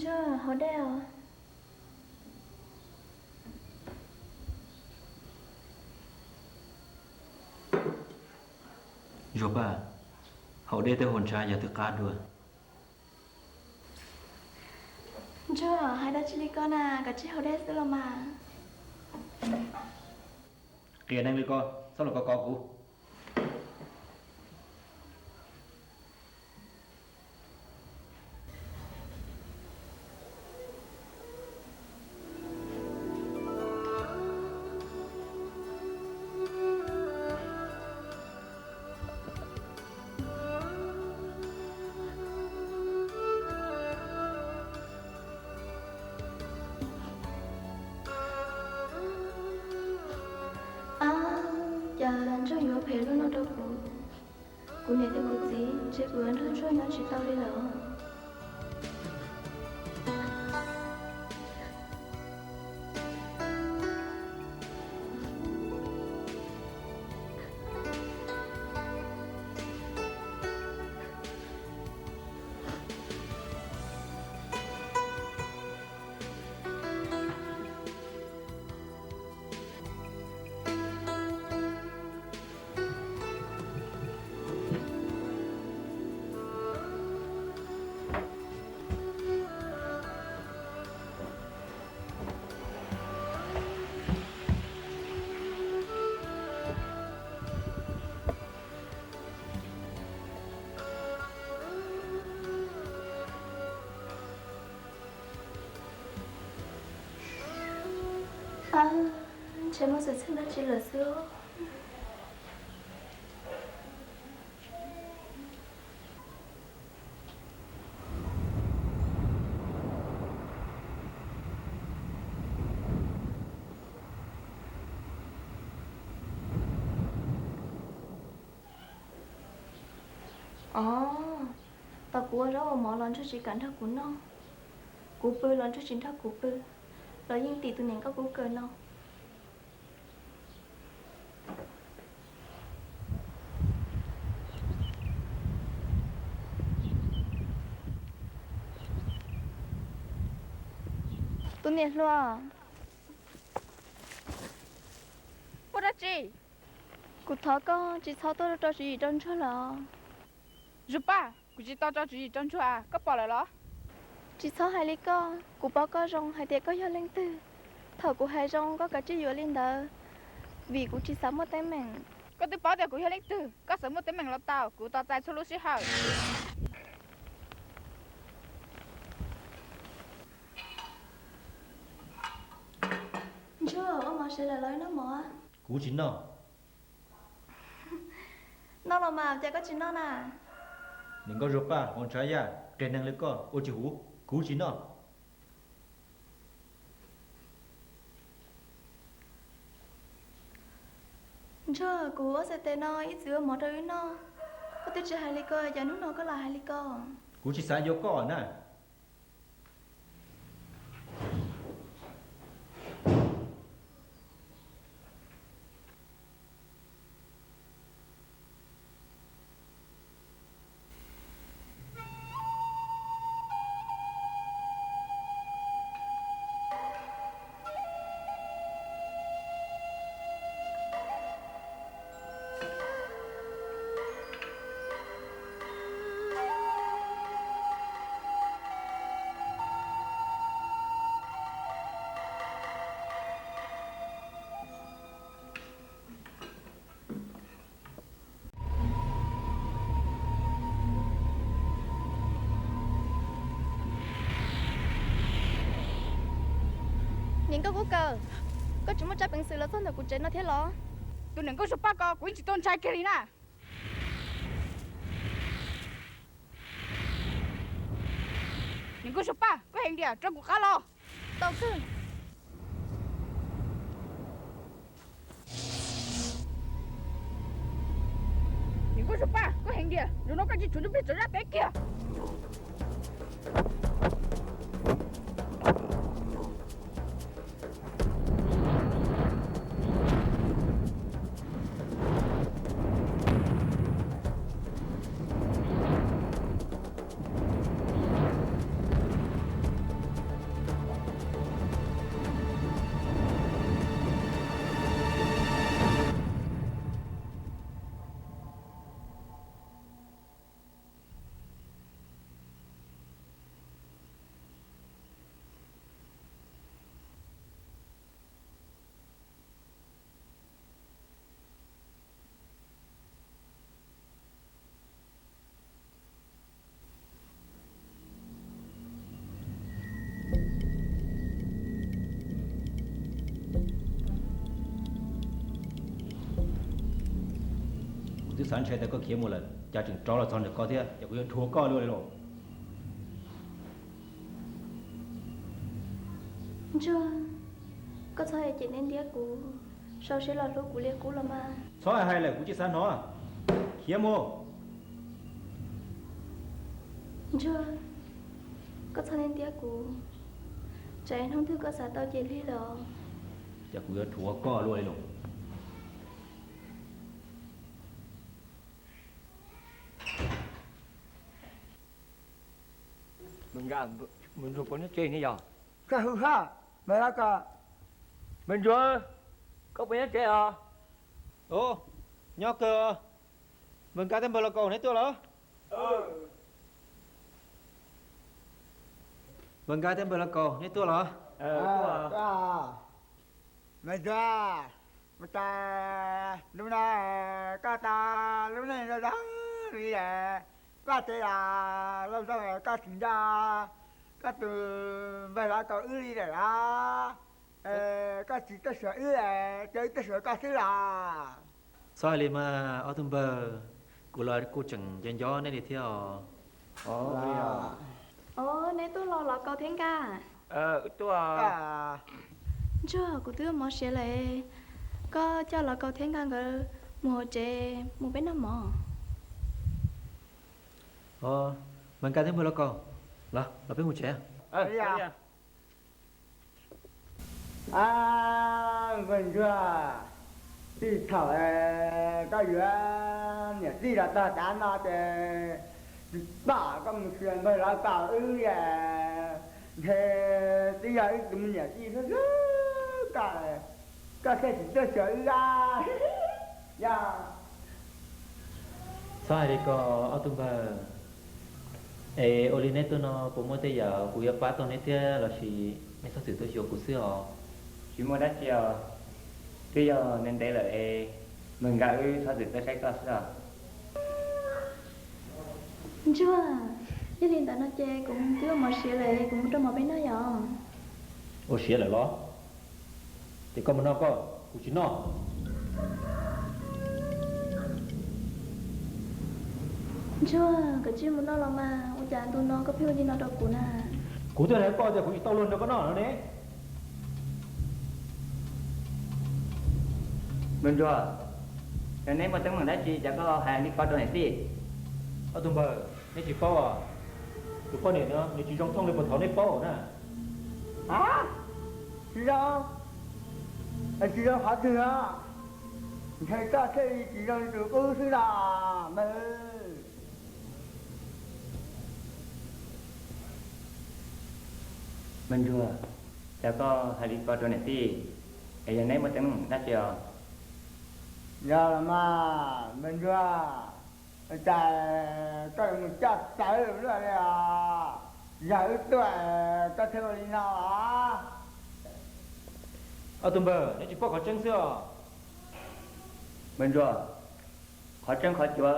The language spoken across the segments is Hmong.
Ntsuag, haus dej os. Zuag Paj, haus dej tej haus ntshav yog twb qab dua. Ntsuag, hais dab tsi li ko na, koj tsis haus dej xwb los mas. Qias neeg li ko, txhob los kov kov kuv. Ab, cas Ntsuag yuav phem luaj no rau kuv. Kuv niam thiab kuv txiv ntshe kuv yuav nrog Ntsuag nyob tsis tau li lawm. Ab, ntshe muaj xwm txheej dab tsi lawm xwb. Os, tos kuv ua zaub ua mov los Ntsuag tsis kam nrog kuv noj, kuv pw los Ntsuag tsis nrog kuv pw, los yeej tim tus niam nkauj kub kawg no. Tus niam hluas, ua dab tsi? Kuv thov koj tsis txhob tuaj rau tswv yim rau Ntsuag lawm. Zuag Paj, kuv tsis tau rau tswv yim rau Ntsuag, koj pom lawm los? Tsis txhob hais li koj, kuv paub koj zoo hais tias koj yog leej twg. Thaum kuv hais zoo koj kav tsij yuav li ntawd, vim kuv tsis xav muaj teeb meem. Koj twb paub tias kuv yog leej twg, koj xav muaj teeb meem los tau, kuv tos txais txhua lub sij hawm. Ntsuag, ua mov sawv lawm los wb noj mov. Kuv tsis noj. Noj los mas, cas koj tsis noj na? Niam nkauj Zuag Paj, hauv ntshav yaj, qias neeg li koj ua tsis huv, kuv tsis noj. Ntsuag, kuv ua xav tes no ib txwm ua mov rau wb noj, koj twb tsis hais li ko, cas hnub no koj lam hais li ko? Kuv tsis xav yuav koj na. Niam nkauj kub kawg, koj tsis muaj tsab peev xwm los txog ntawm kuv tsev no thiab los? Tus niam nkauj Zuag Paj ko kuv yeej tsis tau ntshai kiag li na. Niam nkauj Zuag Paj, koj heev diam, rau kuv qab los. Tau kawg. Niam nkauj Zuag Paj, koj heev diam, zaum no koj tsis tshuav ntsuj plig txawv zaj teb kiag. Twb xav ntshe tias koj khiav mus lawm, cas tseem rov los txog ntawm koj thiab, ces kuv yuav rhuav koj luaj li lauj. Ntsuag, koj txhob cem ntiab ntiab kuv, sau seb los hlub kuv li qub los mas. Txhob hais lawm, kuv tsis xav hnov. Khiav mus. Ntsuag, koj txhob ntiab ntiab kuv, tsam hnub twg koj xav tau ces lig lawm os. Ces kuv yuav rhuav koj luaj li lauj. Npawg Ntsuag, koj nyob tsev ne yog? Koj hu hab, Npawg Lauj Kaus. Npawg Ntsuag, koj puas nyob tsev os? Nyob kawg. Npawg Nkaj thiab Npawg Lauj Kaus neb tuaj los? Npawg Nkaj thiab Npawg Lauj Kaus neb tuaj los? Npawg Ntsuag, ua cas lub no koj tas lub neej zoo zoo li es, koj tsev los zoo zoo es koj tsis nco koj tus Npawg Lauj Kaus wb li lawm los? Koj tsis tuaj xyuas wb es cia wb tuaj xyuas koj xwb los? Txhob hais li mas ob tug npawg, kuv los kuj tseem nco nco nej li thiab os. Os, neb tuaj los Lauj Kaus thiab Nkaj? Ntsuag, kuv twb ua mov siav lawm, koj coj Lauj Kaus thiab Nkaj nkawd mus hauv tsev mus peb noj mov. Os, Npawg Nkaj thiab Npawg Lauj Kaus, los los peb mus tsev. Npawg Ntsuag, txij thaum koj yuav niam tij los txog tav no ces tsis pom koj mus xyuas Npawg Lauj Kaus wb li. Ntshe twb yog wb tus me niam tij hlub hlub koj, koj thiaj tsis tuaj xyuas wb a. Yog. Txhob hais li ko ob tug npawg. Es ua li neb tuaj no puas muaj tej yam kuv yuav pab tau neb thiab lossis neb txhob txwm tuaj xyuas kuv xwb os? Tsis muaj dab tsi os, twb yog ntev ntev lawm es Npawg Nkaj wb txhob txwm tuaj saib koj xwb os. Ntsuag, yog li ntawd no ces kuv twb ua mov siav lawm, kuv mus rau mov peb noj yom. Ua siav lawm los? Ces koj mus noj koj, kuv tsis noj. Ntsuag, koj tsis mus noj los mas, ua cas ntu no koj pheej ua li no rau kuv na? Kuv twb hais koj tias kuv tsis tau luag nrog koj noj no ne. Npawg Ntsuag, yog neb muaj teeb meem dab tsi cas koj hais li ko rau niam tij? Ob tug npawg, neb tsis paub os, tus poj niam no nws tsis zoo thooj li puas thaum neb paub na. Tsis zoo? Tsis zoo qhov twg os? Ntshe koj thiaj li tsis zoo li tus qub xwb los mas. Npawg Ntsuag, cas koj hais li ko rau niam tij? Es yog neb muaj teeb meem dab tsi os? Yog los mas Npawg Ntsuag, cas koj yuav mus coj tawv luaj li os? Yog wb tuaj koj thiaj ua li no los? Ob tug npawg, neb tsis paub qhov tseeb xwb os. Npawg Ntsuag, qhov tseeb qhov cuav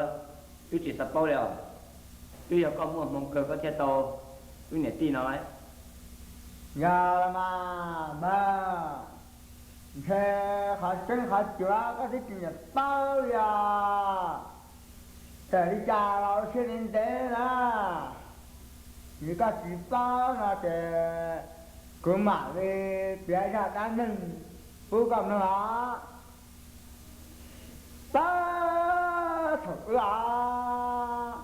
wb tsis xav paub li os. Twb yog koj muaj hmoo kawg koj thiaj tau wb niam tij no. Yog los mas npawg, ntshe qhov tseeb qhov cuav koj twb tsis nyiam paub li os. Txawm li cas los ua siab ntev ntev na, yog koj tsis paub no ces kuv mam li piav zaj dab neeg pub koj mloog os. Pab thaum ub os,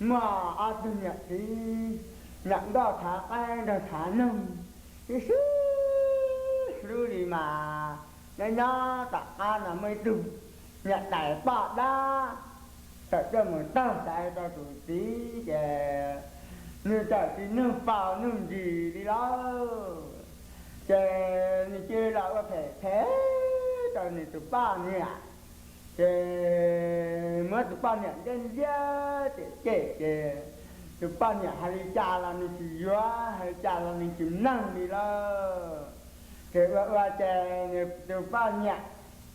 muaj ob tug niam txiv, niam nkauj thav qaib nraug thav noog, sib sib hlub li mas nyob nyob tom qab no muaj ib tug niam tais poj dab tawm tuaj mus taug tais rau tus txiv ces nws txawm tsis nug paus nug ntsis li lauj. Ces nws cia li los ua phem phem rau nws tus poj niam. Ces muab tus poj niam ntiab ntiab cem cem ces tus poj niam hais li cas los nws tsis yuav, hais li cas los nws tsis mloog li lauj. Ces ua ua ces nws tus poj niam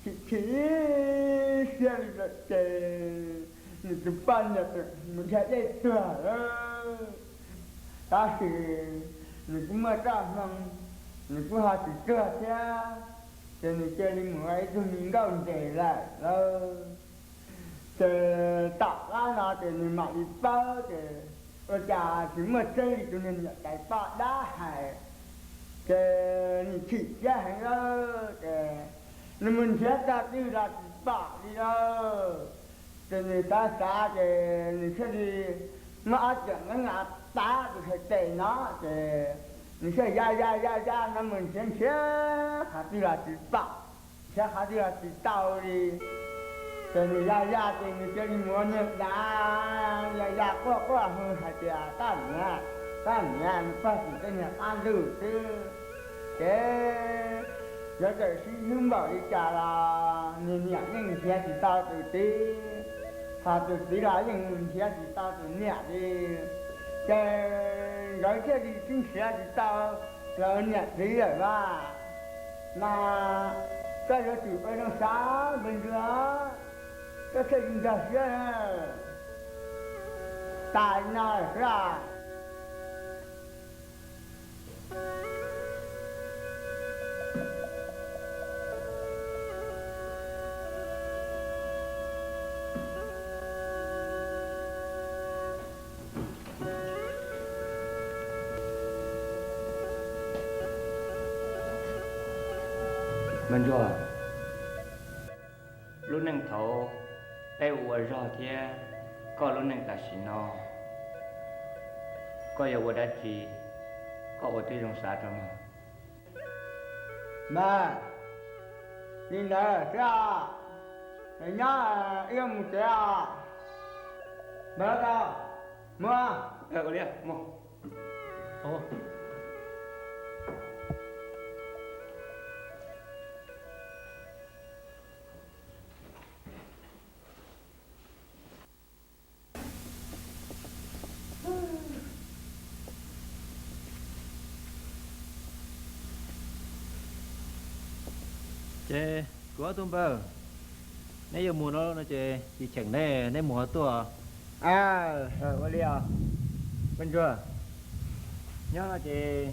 chim chim siab li lawm ces nws tus poj niam txawm mus dhia dej tuag lawm. Tab sis nws kuj muaj txoj hmoo, nws kuj ho tsis tuag thiab, ces nws cia li mus ua ib tug me nkauj ntes lawm lauj. Ces tom qab no ces nws mam li paub ces ua cas tsis muaj tseeb li tus niag niam tais poj dab hais. Ces nws chim siab heev lawm ces nws mus nrhiav txog twg los tsis pom li lawm. Ces nws xav xav ces nws thiaj li muab ob cov nab nga pab tus hais tes no ces nws thiaj ya ya ya ya no mus nrhiav nrhiav qhov twg los tsis pom, nrhiav qhov twg los tsis tau li. Ces nws ya ya ces nws cia li mus ua niag dav ya ya quaj quaj hu hais tias, Koj niam, koj niam, nws pog tsis tej niag qab ntuj xwb. Ces yuav txawm sib hlub npaum li cas los nws niam yeej nrhiav tsis tau tus txiv, ho tus txiv los yeej nrhiav tsis tau tus niam li. Ces nkawd thiaj li sib nrhiav tsis tau lawv niam txiv lawm mas. Mas koj yuav tsum ua zoo xav npawg Ntsuag, koj thiaj li nkag siab. Tas li no lawm xwb. Npawg Ntsuag, lub neej thaud peb ua ua zog thiab koj lub neej tam sim no, koj yuav ua dab tsi, koj ua tib zoo xav rau mog. Mas li ntawd xwb os, nyob ib mus tsev os. Npawg Lauj Kaus, mus. Ces kuv ob tug npawg, neb yuav mus no no ces tsis cheem neb, neb mus ho tuaj. Ua li os, npawg Ntsuag, nyob no ces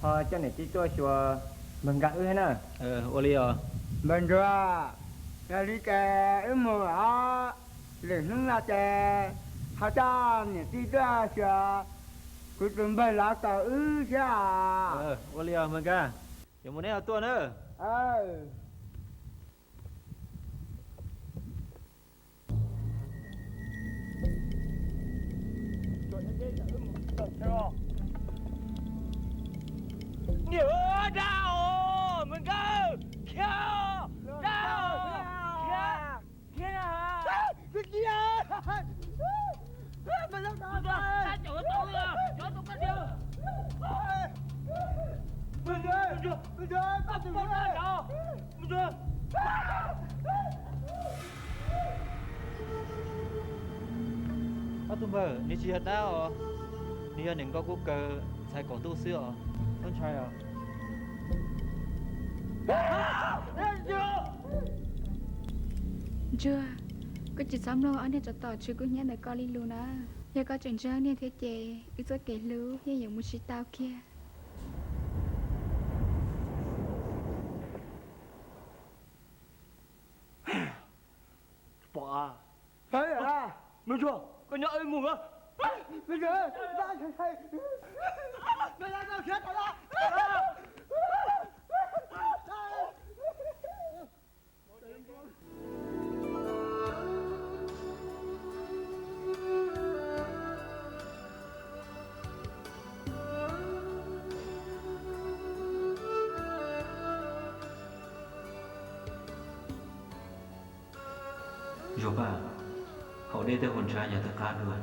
ho coj niam tij tuaj xyuas npawg Nkaj wb thiab na. Ua li os. Npawg Ntsuag, yog li ces wb mus os, lwm hnub no ces ho coj niam tij tuaj xyuas kuv tus npawg Lauj Kaus wb thiab os. Ua li os npawg Nkaj, yuav mus neb ho tuaj na. Niam, dab os, npawg Nkaj, khiav, dab os, khiav, khiav na. Ob tug npawg, nws tsis yog dab os, nws yog niam nkauj kub kawg ntxhais kaum ntuj xwb os. Txhob ntshai os. Ntsuag, koj tsis txhob mloog ob niag tsov tom tshwm kuv hnyiab ntawm koj li lus na. Yog koj tseem ntseeg niag thiab ces wb txoj kev hlub yeej yuav mus tsis tau kiag. Pom, Npawg Ntsuag, koj nyob wb mus. Zuag Paj, haus dej thiab haus ntshav yog twb qab dua.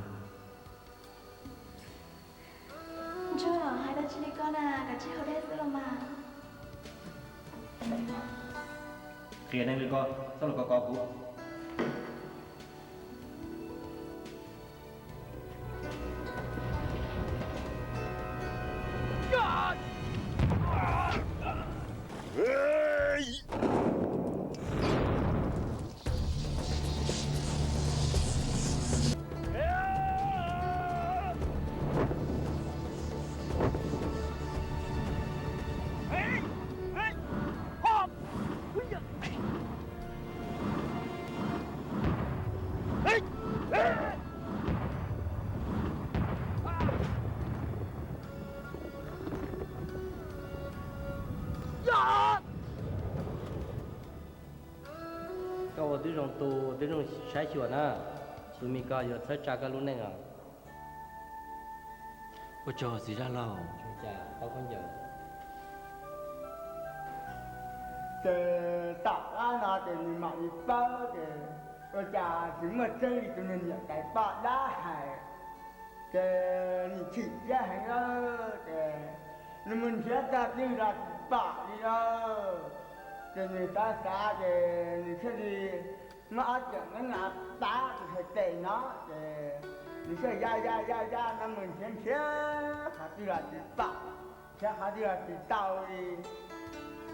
Ntsuag, hais dab tsi li koj na, kav tsij haus dej xwb los mas. Qias neeg li koj txhob los kov kov kuv. Tus tib zoo saib xyuas na, tus me ko yuav txhawb tsa koj lub neej os. Ua tsaug txiv zaj laug. Ces tom qab no ces nws mam li paub ces ua cas tsis muaj tseeb li tus niag niam tais poj dab hais. Ces nws chim siab heev lawm ces nws mus nrhiav txog twg los tsis pom li lawm. Ces nws xav xav ces nws thiaj li muab ob ceem neeb no pab tus hais tes no ces nws thiaj ya ya ya ya no mus nrhiav nrhiav qhov twg los tsis pom, nrhiav qhov twg los tsis tau li.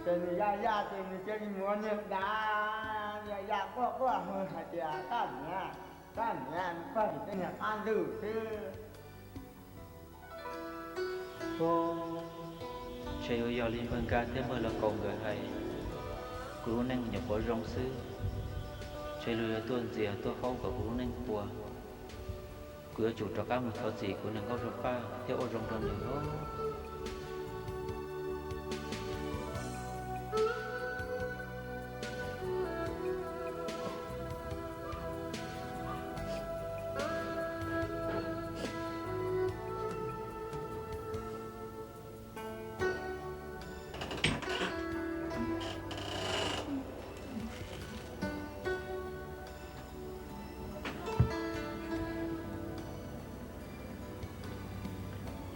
Ces nws ya ya ces nws cia li mus ua niag dav ya ya quaj quaj hais tias koj niam, koj niam, nws pog vim tej niag qab ntug xwb. Ntshe yuav yog li npawg Nkaj thiab npawg Lauj Kaus nkawd hais, kuv lub neej nyuam qhuav zoo xwb, ntshe luag yuav tuaj ntxias tuaj haub kom kuv lub neej puas. Kuv yuav tsum rov qab mus thov txim kuv niag nkauj Zuag Paj thiab ua zoo rau nws.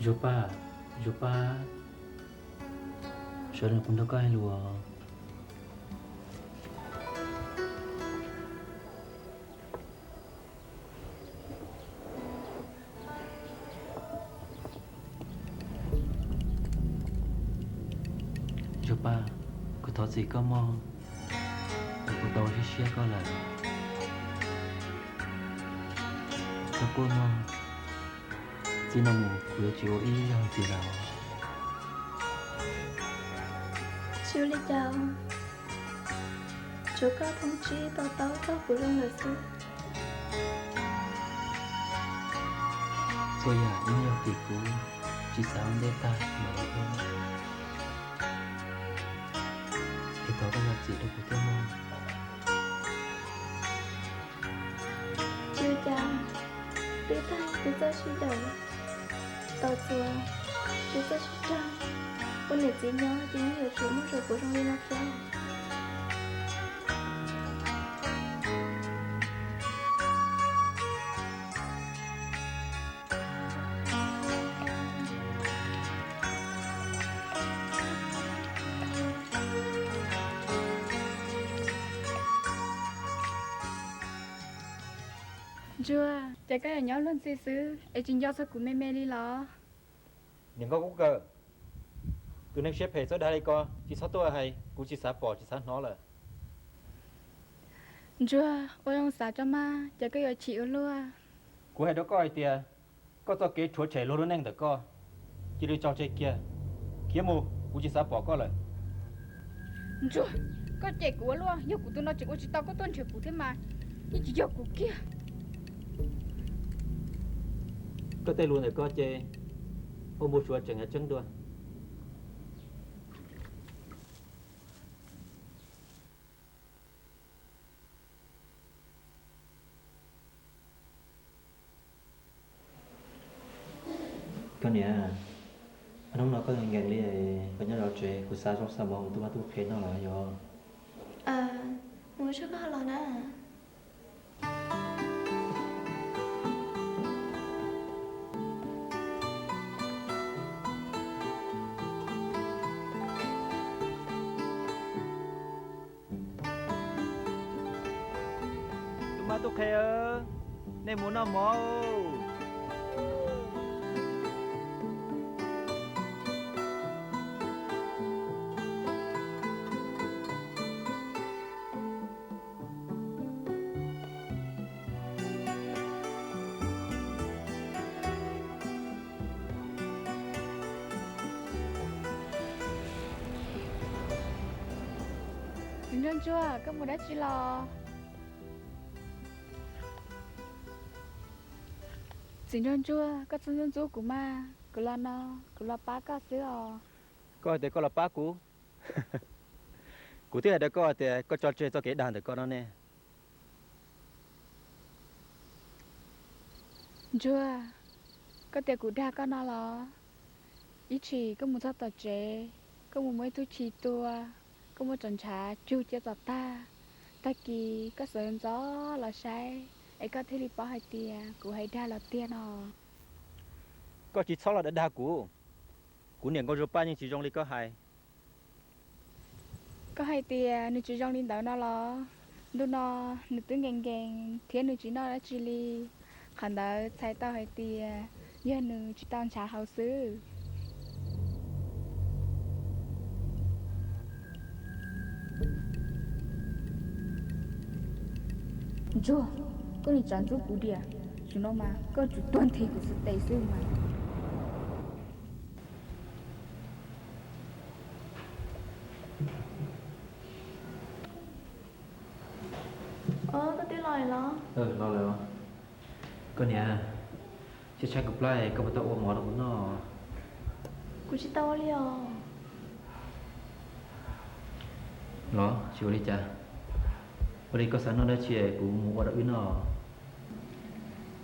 Zuag Paj, Zuag Paj, sawv los kuv nrog koj hais lus. Zuag Paj, kuv thov txim koj mog, kuv tau siab siab koj lawm. Koj quaj mog, txij no mus kuv yuav tsis ua ib zaug ntxiv lawm. Tsis ua li cas, tsuav koj thoob tsib to taub txog kuv zoo lawm xwb. Txhua yam yeej yog vim kuv tsis xav ua ntej tag mam li ua. Es thov koj zam txim rau kuv thiab mog. Tsis ua cas, twb tag tus txoj sij hawm, tau txuas tus txoj sij hawm, ua niam txiv nyob ces yeej yuav tsum muaj txoj kev zoo li no thiab. Ntsuag, ces koj yuav nyob luag ntxhi xwb es tsis nco txog kuv me me li los? Niam nkauj kub kawm, tus neeg siab phem txawj dag li ko tsis txhob tuaj hais, kuv tsis xav pom tsis xav hnov lawm. Ntsuag, ua zoo xav tso mas, ces koj yuav chim ua luaj. Kuv hais rau koj hais tias, koj txoj kev rhuav tshem luag lub neej ntawm koj, cia li tso tseg kiag, khiav mus, kuv tsis xav pom koj lawm. Ntsuag, koj cem kuv ua luaj, yog kuv tus no tseem ua tsis tau koj tuaj nrhiav kuv thiab mas, yeej tsis yog kuv kiag. Koj tej lus ntawm koj ces ua npau suav tseem yog tseeb dua. Koj niam, hnub no koj nkees li, koj nyob zov tsev, kuv xa zaub xa mov mus tuaj pab tub qhe noj los yog? Mus tso koj los na. Tub mab tub qhe, nej mus noj mov. Txiv Ntsuag Ntsuag, koj mus dab tsi los? Txiv Ntsuag Ntsuag, koj txhob ntxub ntxub kuv mas, kuv los no, kuv los pab koj xwb os. Koj hais tias koj los pab kuv? Kuv twb hais rau koj tias koj tso tseg txoj kev dag ntawm koj no ne. Ntsuag, koj tias kuv dag koj no los? Ib tshim koj mus txog tom tsev, koj mus muab ib tug chim tua, koj muab tsob ntshav cug cia txog tag, tag kis koj sawv ntxov los saib, es koj thiaj li paub hais tias kuv hais dag los tiag no. Koj tsis txhob los dag dag kuv, kuv niam Nkauj Zuag Paj yeej tsis zoo li koj hais. Koj hais tias nws tsis zoo li ntawd no los? Ntu no nws twb nkees nkees thiab nws tsis noj dab tsi li. Qhov ntawd txhais tau hais tias yog nws tsis tau ntshav haus xwb. Ntsuag, koj nim tsav ntxub kuv diam, zaum no mas koj tsum tuag nthi kuv xwb tes xwb mas. Koj twb los los? Los lawm. Koj niam, tshaib tshaib kuv plab, koj puas tau ua mov rau kuv noj? Kuv tsis tau ua li os. Los tsis ua li cas? Ua li koj xav noj dab tsi kuv mus ua rau wb noj.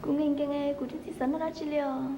Kuv nkees nkees, kuv twb tsis xav noj dab tsi li os.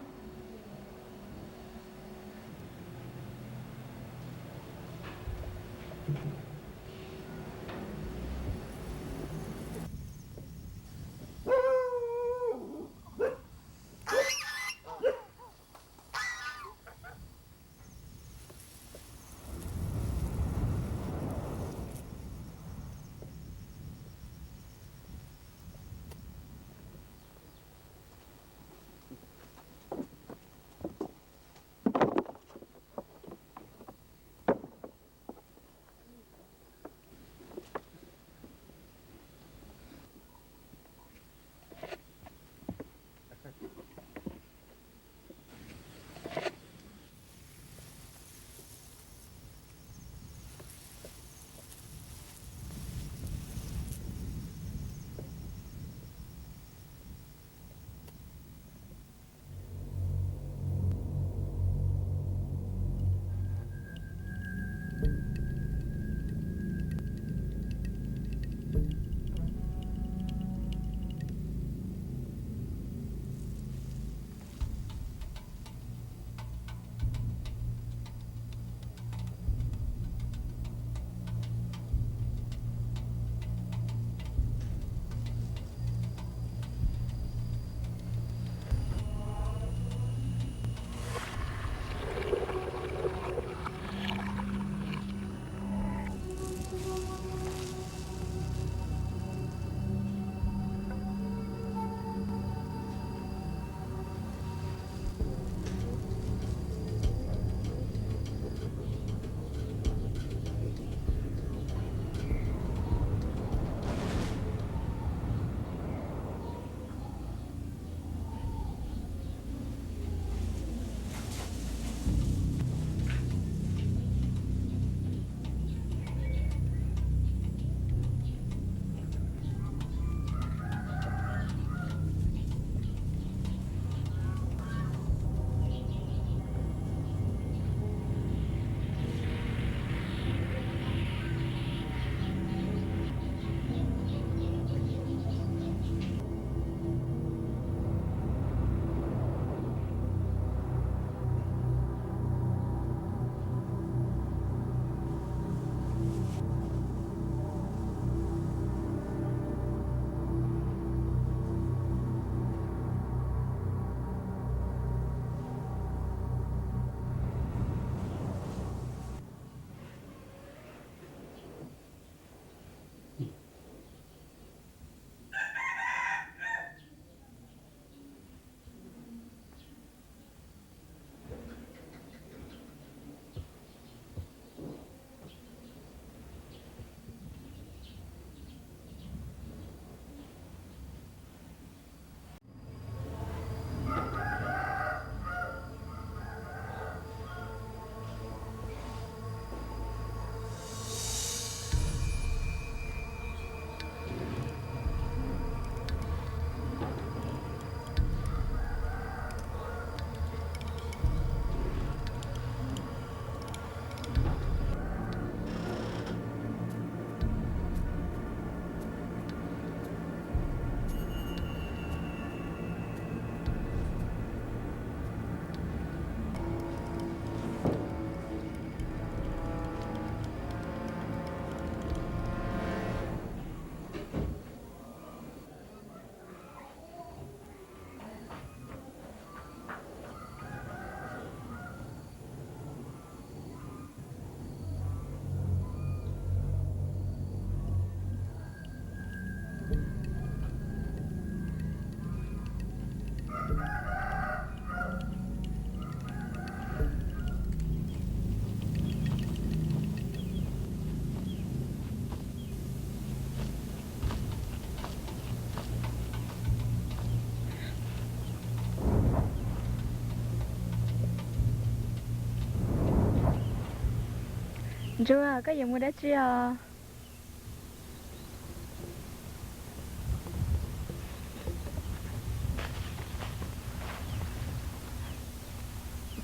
Ntsuag, koj yuav mus dab tsi os?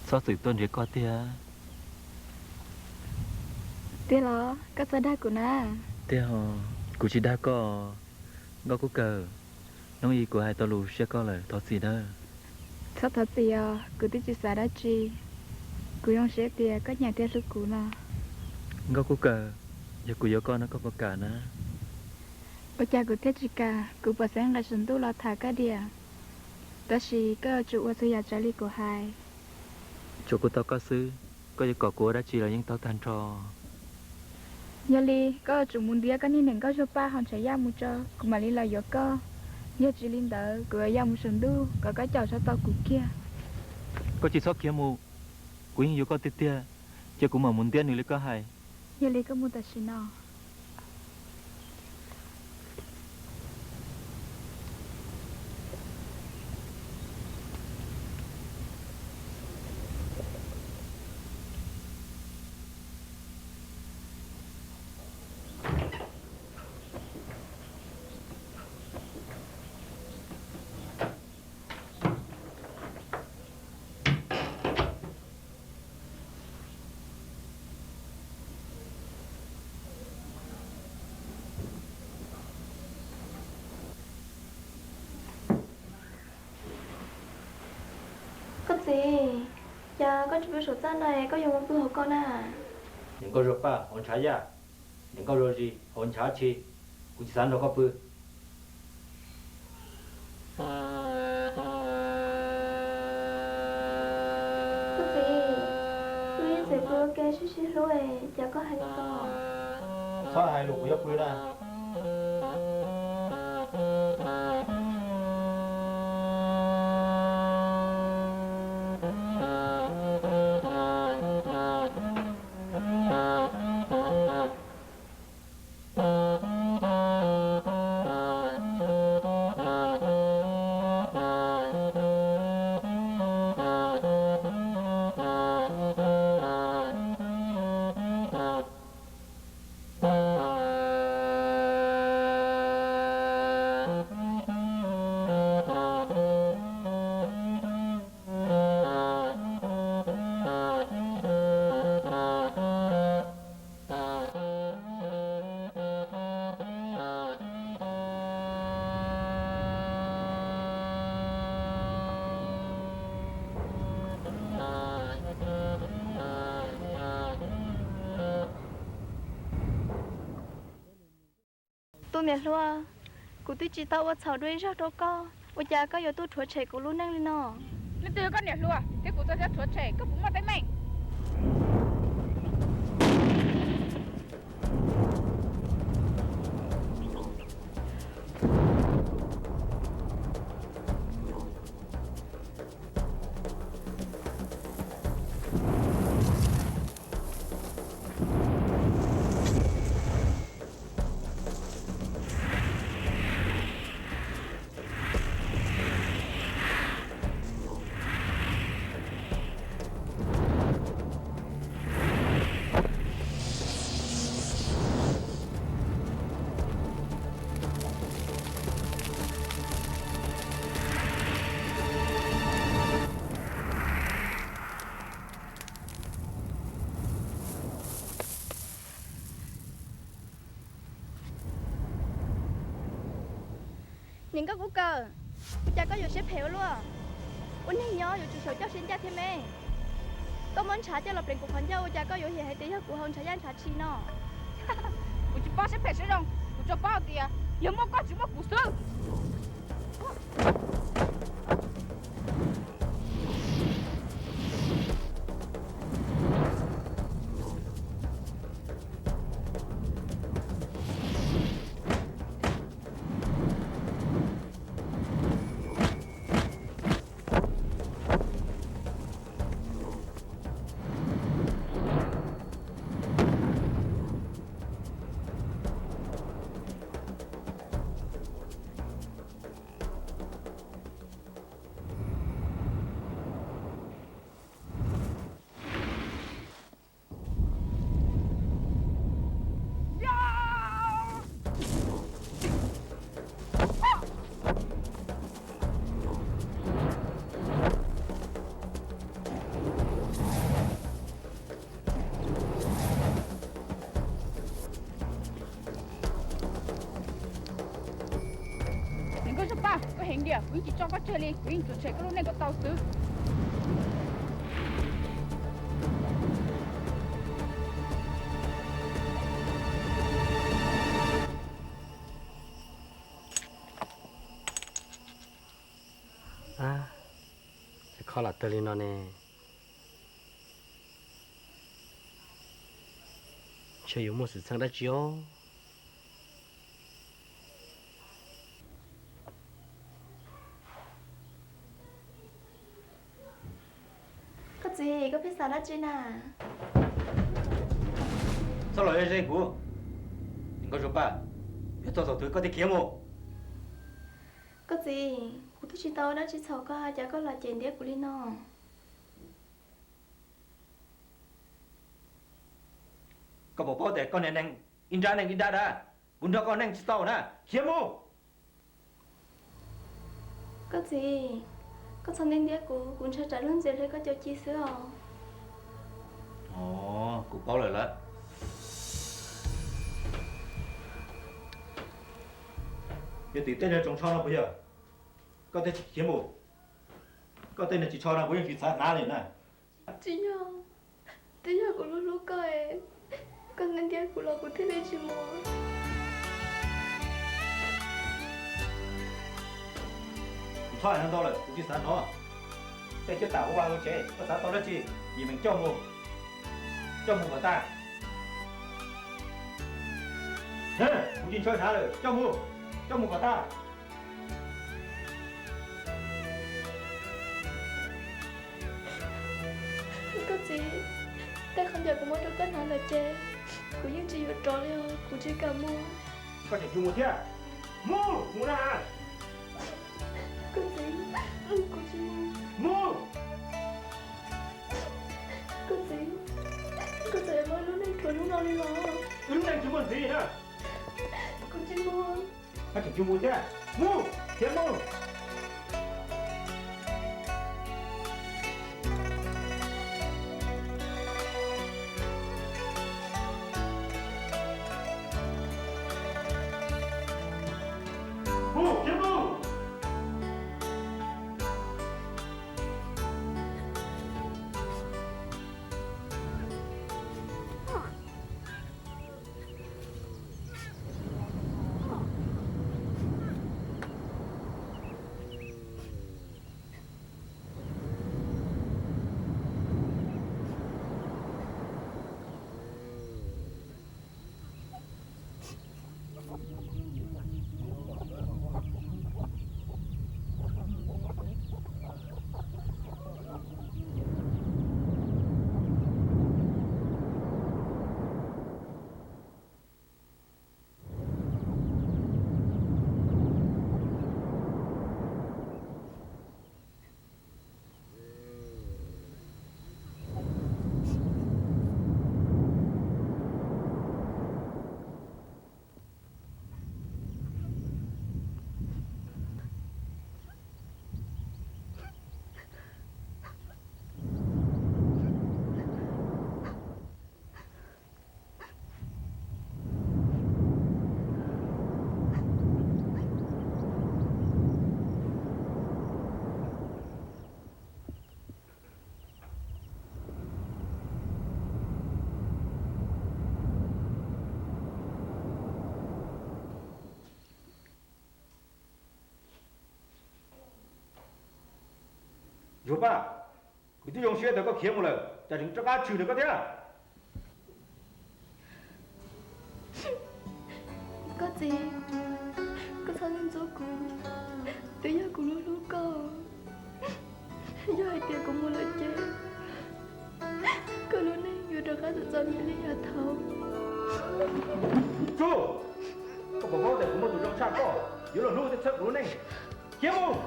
Txhob txwm tuaj nrhiav koj tiag. Tiag los koj txhob dag kuv na. Tiag, kuv tsis dag koj. Nkauj Kub Kawm, hnub ib kuv hais tau lus siab koj lawm, thov txim nawb. Txhob thov txim os, kuv twb tsis xav dab tsi. Kuv zoo siab tias koj nyiam thiab hlub kuv no. Nkauj Kub Kawm, yog kuv yuav koj no koj puas kam na? Ua cas kuv thiaj tsis kam, kuv puas xeeb nqes saum ntuj los tham koj diam? Tab sis koj yuav tsum ua txhua yam raws li kuv hais. Tsuav kuv tau koj xwb, koj yuav kom kuv ua dab tsi los yeej tau tag nrho. Yog li koj yuav tsum mus ntiab koj niag niam nkauj Zuag Paj hauv ntshav yaj mus tso, kuv mam li los yuav koj. Yog tsis li ntawd kuv yuav ya mus saum ntuj kom koj caum tso tau kuv kiag. Koj tsis txhob khiav mus, kuv yeej yuav koj tiag tiag, cia kuv mam mus ntiab nws li koj hais. Yog li koj mus tam sim no. Koj txiv, cas koj tsis pw saum txaj no, koj yuav mus pw hauv ko na? Niam nkauj Zuag Paj hauv ntshav yaj, niam nkauj Zuag Zis hauv ntshav tshis, kuv tsis xav nrog koj pw. Koj txiv, wb ib txwm pw ua ke sib sib hlub, cas koj hais li ko? Txhob hais lus kuv yuav pw na. Tus niam hluas, kuv twb tsis tau ua txhaum dua ib zaug rau koj, ua cas koj yuav tuaj rhuav tshem kuv lub neej li no? Leej twg yog koj niam hluas thiab kuv txoj xyab rhuav tshem, koj puas muaj teeb meej? Niam nkauj Kub Kawm, ua cas koj yuav siab phem ua luaj? Ua neeg nyob yuav tsum xyaum coj siab ncaj thiab me. Koj muab ntshav coj los pleev kuv qhov ncauj, ua cas koj yuav hiam hais tias yog kuv hauv ntshav yaj ntshav tshis no? Kuv tsis paub siab phem siab zoo, kuv tsuas paub hais tias yog muaj koj tsis muaj kuv xwb. Paj, koj heev tiag, kuv yeej tsis tso koj tseg li, kuv yeej tsuas tshem koj lub neej kom tau xwb. Kho lam tawg li no ne, ntshe yuav muaj xwm txheej dab tsi os. Koj txiv, koj pheej xav dab tsi na? Txhob los ze ze kuv, Nkauj Zuag Paj, yuav txog thaum twg koj thiaj khiav mus? Koj txiv, kuv twb tsis tau ua dab tsi txhaum koj, cas koj los cem ntiab kuv li no? Koj puas paub tias koj niag neeg ib nrab neeg ib nrab dab, kuv nrog koj neej tsis tau na, khiav mus. Koj txiv, koj txhob ntiab ntiab kuv, kuv ntshai tsam lub ntxias hle koj cov ci xwb os. Kuv paub lawm lawm. Yog tim tej niag tsoos tsho no puas yog? Koj tej tsis khiav mus, koj tej niag tsis tsho no kuv yeej tsis xav hnav li na. Tsis yog, twb yog kuv hlub hlub koj, koj ntiab ntiab kuv los kuv thiaj li tsis mus. Kuv txhob hais no ntau lawm, kuv tsis xav hnov. Tej coj tam ua vaj ua tsev, koj xav tau dab tsi, yim meem coj mus, coj mus kom tag. Kuv tsis ntshai hnav lawm, coj mus, coj mus kom tag. Koj txiv, tej qhov ncauj kuv muab rau koj hnav lawm ces kuv yeej tsis yuav rov li os, kuv tsis kam mus. Koj tseem mus thiab? Mus, mus na. Koj txiv, kuv tsis mus. Mus. Koj txiv, koj txiv, muab lub neej rhuav hnub no li los? Wb lub neej tsis muaj ntxiv na. Kuv tsis mus. Koj tseem mus thiab? Mus, khiav mus. Mus, khiav mus. Zuag Paj, kuv twb zoo siab tias koj khiav mus lawm, cas tseem rov qab tshwm ntawm koj thiab? Koj txiv, koj txhob ntxub kuv, twb yog kuv hlub hlub koj. Yog hais tias kuv mus lawm ces koj lub neej yuav rov qab txom txom nyem li yav thaud. Tsuj! Koj puas paub tias kuv muaj tus zoo tshaj koj yuav luag hlub thiab txhawb kuv lub neej? Khiav mus!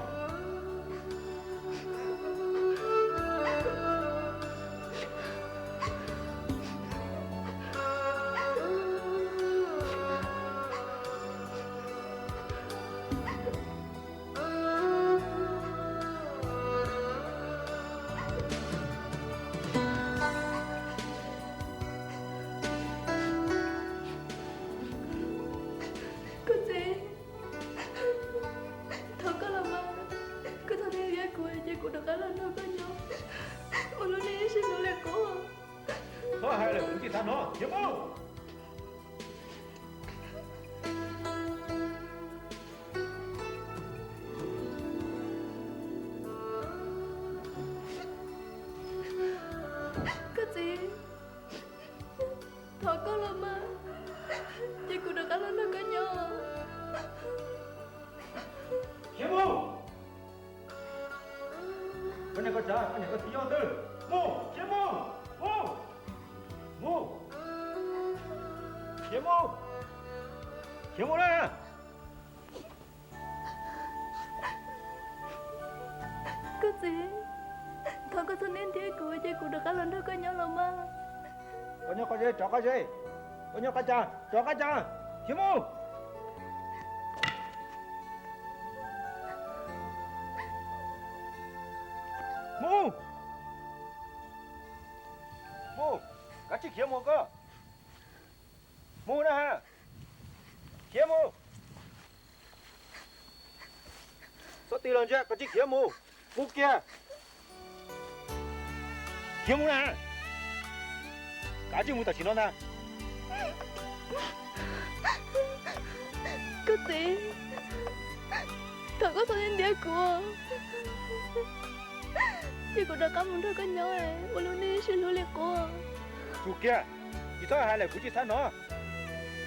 Koj txiv, Tag no, khiav mus! Koj txiv, thov koj los mas, ces kuv rov qab los nrog koj nyob. Khiav mus! Koj niam koj txiv, koj niam koj txiv nyob twg? Mus, khiav mus! Mus! Mus! Khiav mus! Khiav mus na! Koj txiv, thov koj txhob niaj ntiab kuv, ces kuv rov qab los nrog koj nyob los mas. Koj nyob qhov twg rov qab tsev, koj nyob qab cas rov qab cas, khiav mus! Mus! Mus! Kav tsij khiav mus koj! Mus na! Khiav mus! Txhob tig los ntsia, kav tsij khiav mus! Mus kiag! Khiav mus na! Kav tsij mus tam sim no ntag! Koj txiv, thov koj txhob niaj ntiab kuv, ces kuv rov qab mus nrog koj nyob, ua lub neej sib hlub li qub. Tsum kiag! Tsis txhob hais lawm, kuv tsis xav hnov.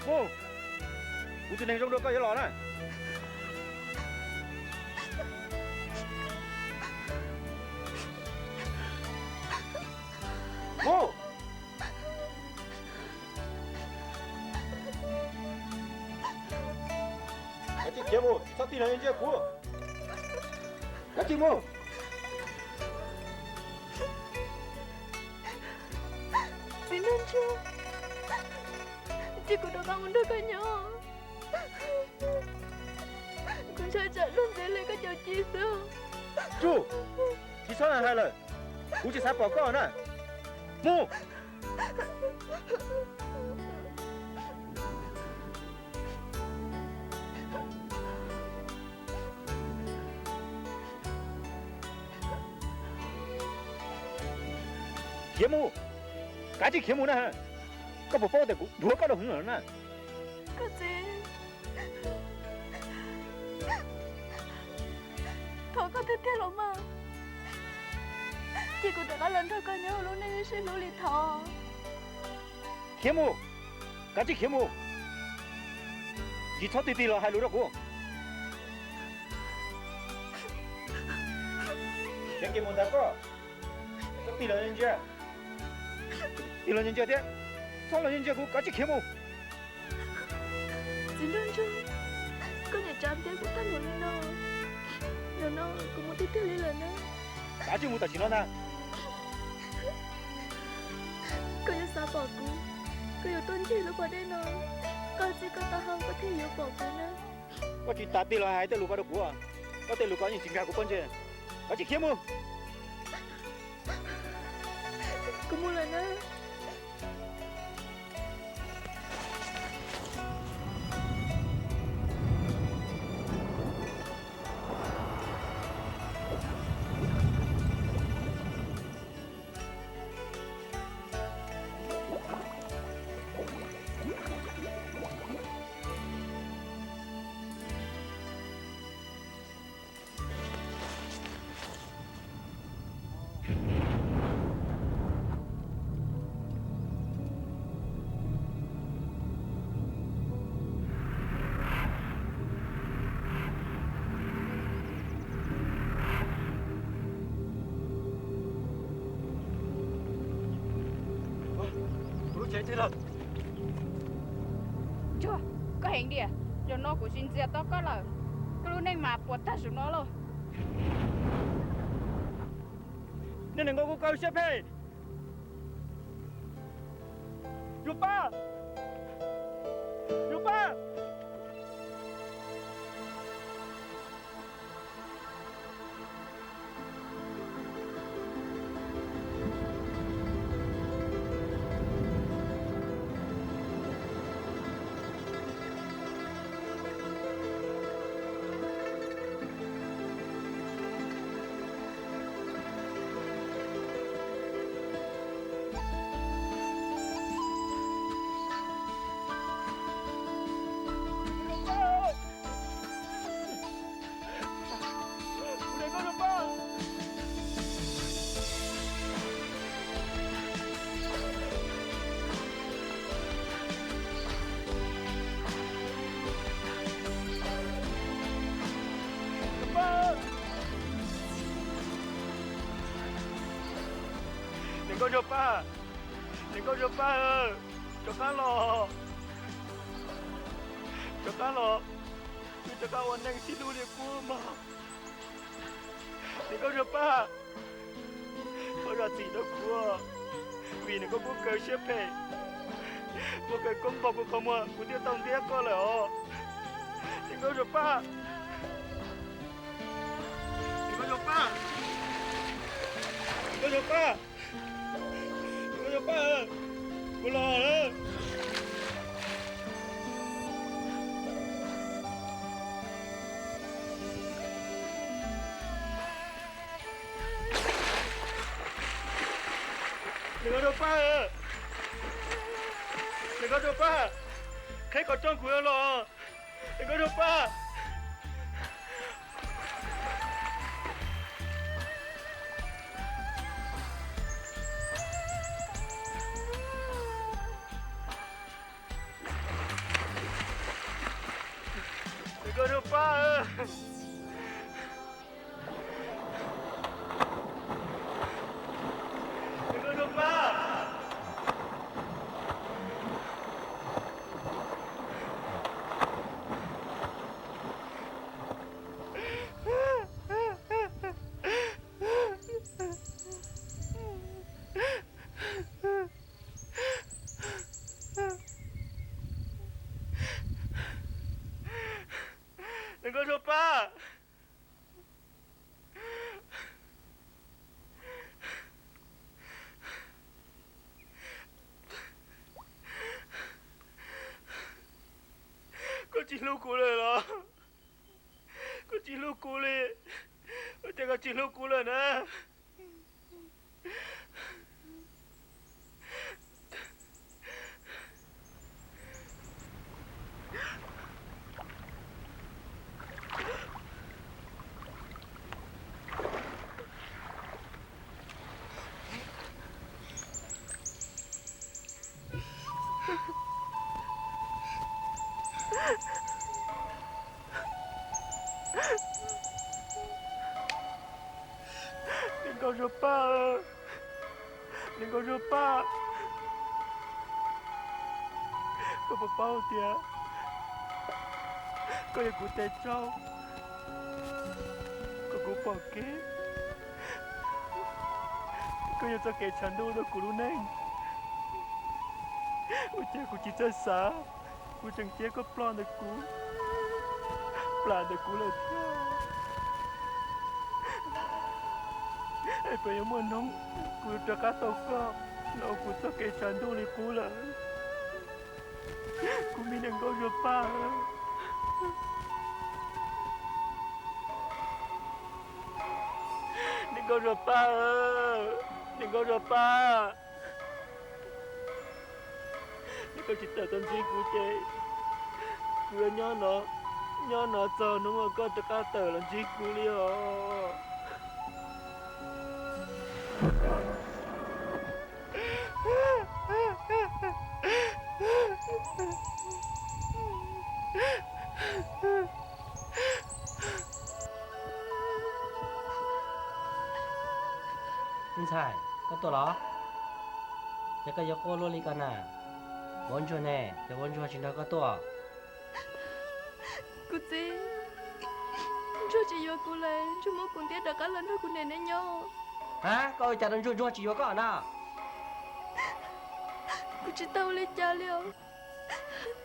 Mus! Kuv tus neeg zoo dua koj yuav los na. Mus! Kav tsij khiav mus, txhob tig los ntsia kuv. Kav tsij mus! Txiv nraug ntsuag, cia kuv rov qab mus nrog koj nyob. Kuv ntshai tsam luag ntxiv li koj cov ci xwb. Tsum! Tsis txhob hais lawm, kuv tsis xav pom koj na. Mus! Khiav mus! Kav tsij khiav mus na! Koj puas paub tias kuv dhuav koj rau hwv lawm na? Koj txiv, thov koj tiag tiag los mas, cia kuv rov qab los nrog koj nyob ua lub neej sib hlub li thov. Khiav mus! Kav tsij khiav mus! Tsis txhob tig tig los hais lus rau kuv. Khiav kiag mus ntag koj! Txhob tig los ntsia! Tig los ntsia thiab! Txhob los ntsia kuv, kav tsij khiav mus! Txiv nraug ntsuag, koj niam tsav ntiab kuv tag npaum li no, zaum no kuv mus tiag tiag li lawm na. Kav tsij mus tam sim no ntag! Koj yuav xav pom kuv, koj yuav tuaj ncig lub pas dej no, koj txij koj taub hau koj thiaj yuav pom kuv na. Koj tsis tas tig los hais tej lus ko rau kuv, koj tej lus ko yeej tsis nkag kuv pob ntseg. Kav tsij khiav mus! Kuv mus lawm na. Kuv lub tsev twg lawm? Ntsuag, koj heev tiag, zaum no kuv tsis ntxias tau koj lawm. Koj lub neej mas puas tag zaum no lauj. Nej nees nkaum kuv kaw siab phem. Yus Paj! Yus Paj! Nkauj Zuag Paj, niam Nkauj Zuag Paj, rov qab los, rov qab los, wb rov qab ua neej sib hlub li qub mog. Niam Nkauj Zuag Paj, koj zam txim rau kuv, vim niam koj kuj kaw siab phem, kuv kaw koob npog kuv qhov muag kuv thiaj tau ntiab koj lawm os. Niam Nkauj Zuag Paj, niam Nkauj Zuag Paj, niam Nkauj Zuag Paj, niam Nkauj Zuag Paj, kuv los lawm. Niam Nkauj Zuag Paj, niam Nkauj Zuag Paj, qheb qhov rooj kuv los. Niam Nkauj Zuag Paj. Niam Nkauj Zuag Paj. Niam Nkauj Zuag Paj. Niam Nkauj Zuag Paj. Koj tsis hlub kuv lawm los? Koj tsis hlub kuv li? Ua cas koj tsis hlub kuv lawm na? Niam Nkauj Zuag Paj, niam Nkauj Zuag Paj, koj puas paub tias koj yog kuv tes tsau, koj kuv pom kev, koj yog txoj kev tshav ntuj rau kuv lub neej. Ua cas kuv tsis txawj xav, kuv tseem cia koj ploj ntawm kuv, plam ntawm kuv lawm thiab. Es puas yuav muaj hnub kuv rov qab tau koj los ua kuv txoj kev tshav ntuj li qub lawm, kuv me niam Nkauj Zuag Paj? Niam Nkauj Zuag Paj, niam Nkauj Zuag Paj, yog koj tsis tawm tuaj ntsib kuv ces kuv yuav nyob no, nyob no txog hnub uas koj rov qab tawm los ntsib kuv li os. Me ntxhais, koj tuaj los? Ces koj yuav quaj luaj li ko na? Vauv Ntsuag ne, ces Vauv Ntsuag tsis nrog koj tuaj? Kuv txiv, Ntsuag tsis yuav kuv lawm, Ntsuag muab kuv ntiab rov qab los nrog kuv niam neb nyob. Ha, koj ua cas rau Ntsuag, Ntsuag tsis yuav koj na? Kuv tsis tau ua li cas li os.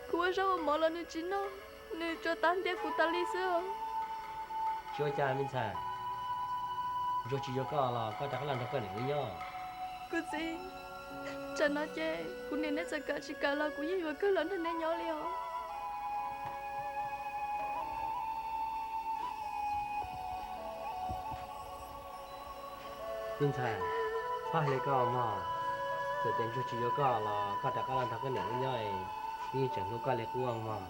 Kuv ua zaub ua mov los nws tsis noj, nws tsuas tab ntiab kuv tas li xwb os. Tsis ua cas me ntxhais, Ntsuag tsis yuav koj los koj rov qab los nrog koj niam wb nyob. Kuv txiv, tsam no ces kuv niam neb txawm kam tsis kam los kuv yeej yuav kawg los nrog neb nyob li os. Me ntxhais, txhob hais li ko mog. Txawm tias Ntsuag tsis yuav koj los koj rov qab los nrog koj niam wb nyob, wb yeej tseem hlub koj li qub mog.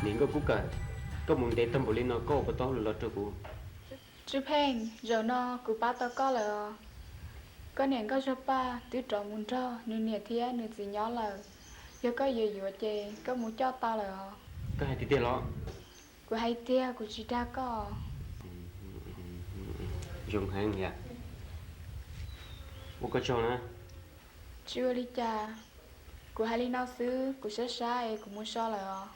Niam Nkauj Kub Kawm, koj mus ntev tag npaum li no koj ua puas tau hauj lwm los rau kuv? Tswv Pheej, zaum no kuv pab tau koj lawm os. Koj niam Nkauj Zuag Paj twb rov mus nrog nws niam thiab nws txiv nyob lawm. Yog koj yuav yuav ces koj mus coj tau lawm os. Koj hais tiag tiag los? Kuv hais tiag, kuv tsis dag koj. Zoo heev yam. Ua koj tsaug na. Tsis ua li cas, kuv hais li no xwb, kuv sab sab es kuv mus so lawm os.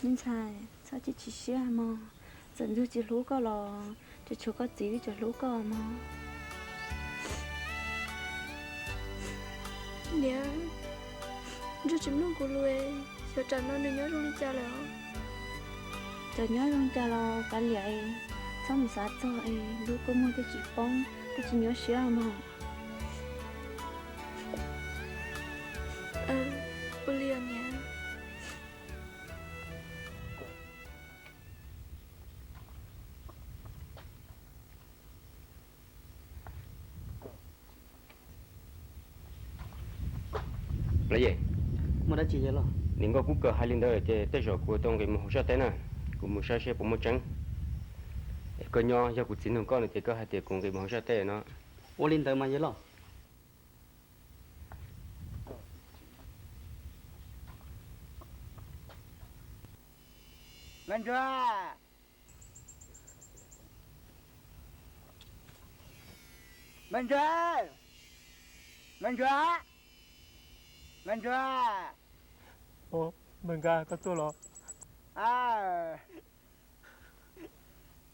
Me ntxhais, txhob tsis tsis siab mog. Txawm ntsuag tsis hlub koj los tsuas tshuav koj txiv wb tseem hlub koj mog. Niam, ntsuag tsis mloog kuv lus, xyov tsam no nws nyob zoo li cas lawm. Txawm nyob zoo cas los kav liam, txhob mus xav txog es lub kua muag thiaj tsis poob, thiaj tsis nyuaj siab mog. Ua li os niam. Lawv, muaj dab tsi los? Niam Nkauj Kub Kawm hais li ntawd ces tej zaum kuv tau nqis mus hauv sab teb na, kuv mus saib seb puas muaj tseeb. Es koj nyob, yog kuv txiv nug koj no ces koj hais tias kuv nqis mus hauv sab teb no. Ua li ntawd mas yawg loj. Me ntsuag, me ntsuag, me ntsuag, me ntsuag. Npawg Nkaj, koj tuaj los?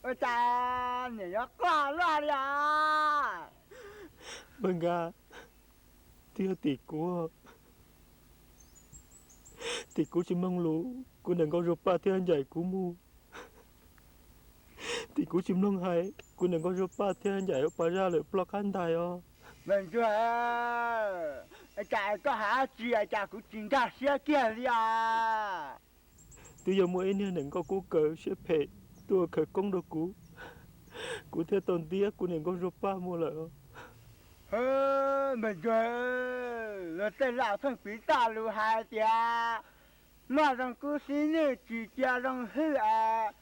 Ua cas niam yuav quaj luaj li os? Npawg Nkaj, twb yog tim kuv, tim kuv tsis mloog lus, kuv niam Nkauj Zuag Paj thiaj ncaim kuv mus. Tim kuv tsis mloog hais, kuv niam Nkauj Zuag Paj thiaj ncaim ua pas zaj lawm ploj qab ntais os. Me ntsuag, cas koj hais dab tsi cas kuv tsis nkag siab kiag li os? Twb yog muaj ib niag niam Nkauj Kub Kawm siab phem tuaj khawv koob rau kuv, kuv thiaj tau ntiab kuv niam Nkauj Zuag Paj mus lawm. Me ntsuag, luag tej laus pheej piv txoj lus hais tias muaj zoo kub xib nwj tsis cia zoo hwj es,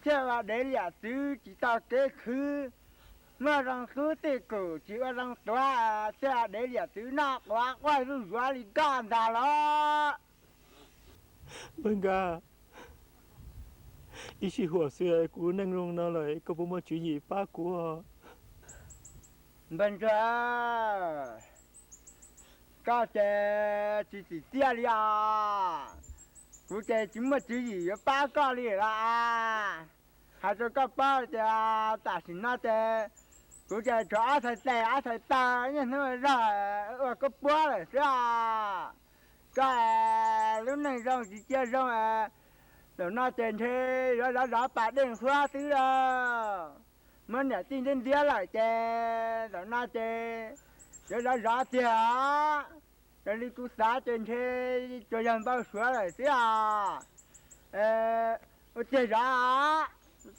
thiaj ua dev liam txwv tsis tau kev khwv. Muaj zoo kub tij kum tsis ua zoo tuav, thiaj ua dev liam txwv noj quav quaj zuj zuav li koj ntag los. Npawg Nkaj, ib sij huam xwb kuv lub neej zoo no lawm, koj puas muaj tswv yim pab kuv? Npawg Ntsuag, koj ces tsis tsim txiaj li os. Kuv ces tsis muaj tswv yim yuav pab koj li los. Hais rau koj paub tias tam sim no ces kuv ces tshuav ob txhais tes ob txhais taw, niaj hnub zog ua kub puab lawm xwb os. Koj lub neej zoo tsis cia zoo, zaum no ces ntshe yuav zov zov pas dej huab xwb lauj. Muab niam tij ntiab ntiab lawm ces zaum no ces Cov zov zov tiag, raws li kuv xav ces ntshe tsuas yog npau suav lawm xwb os. Ua tiag zov,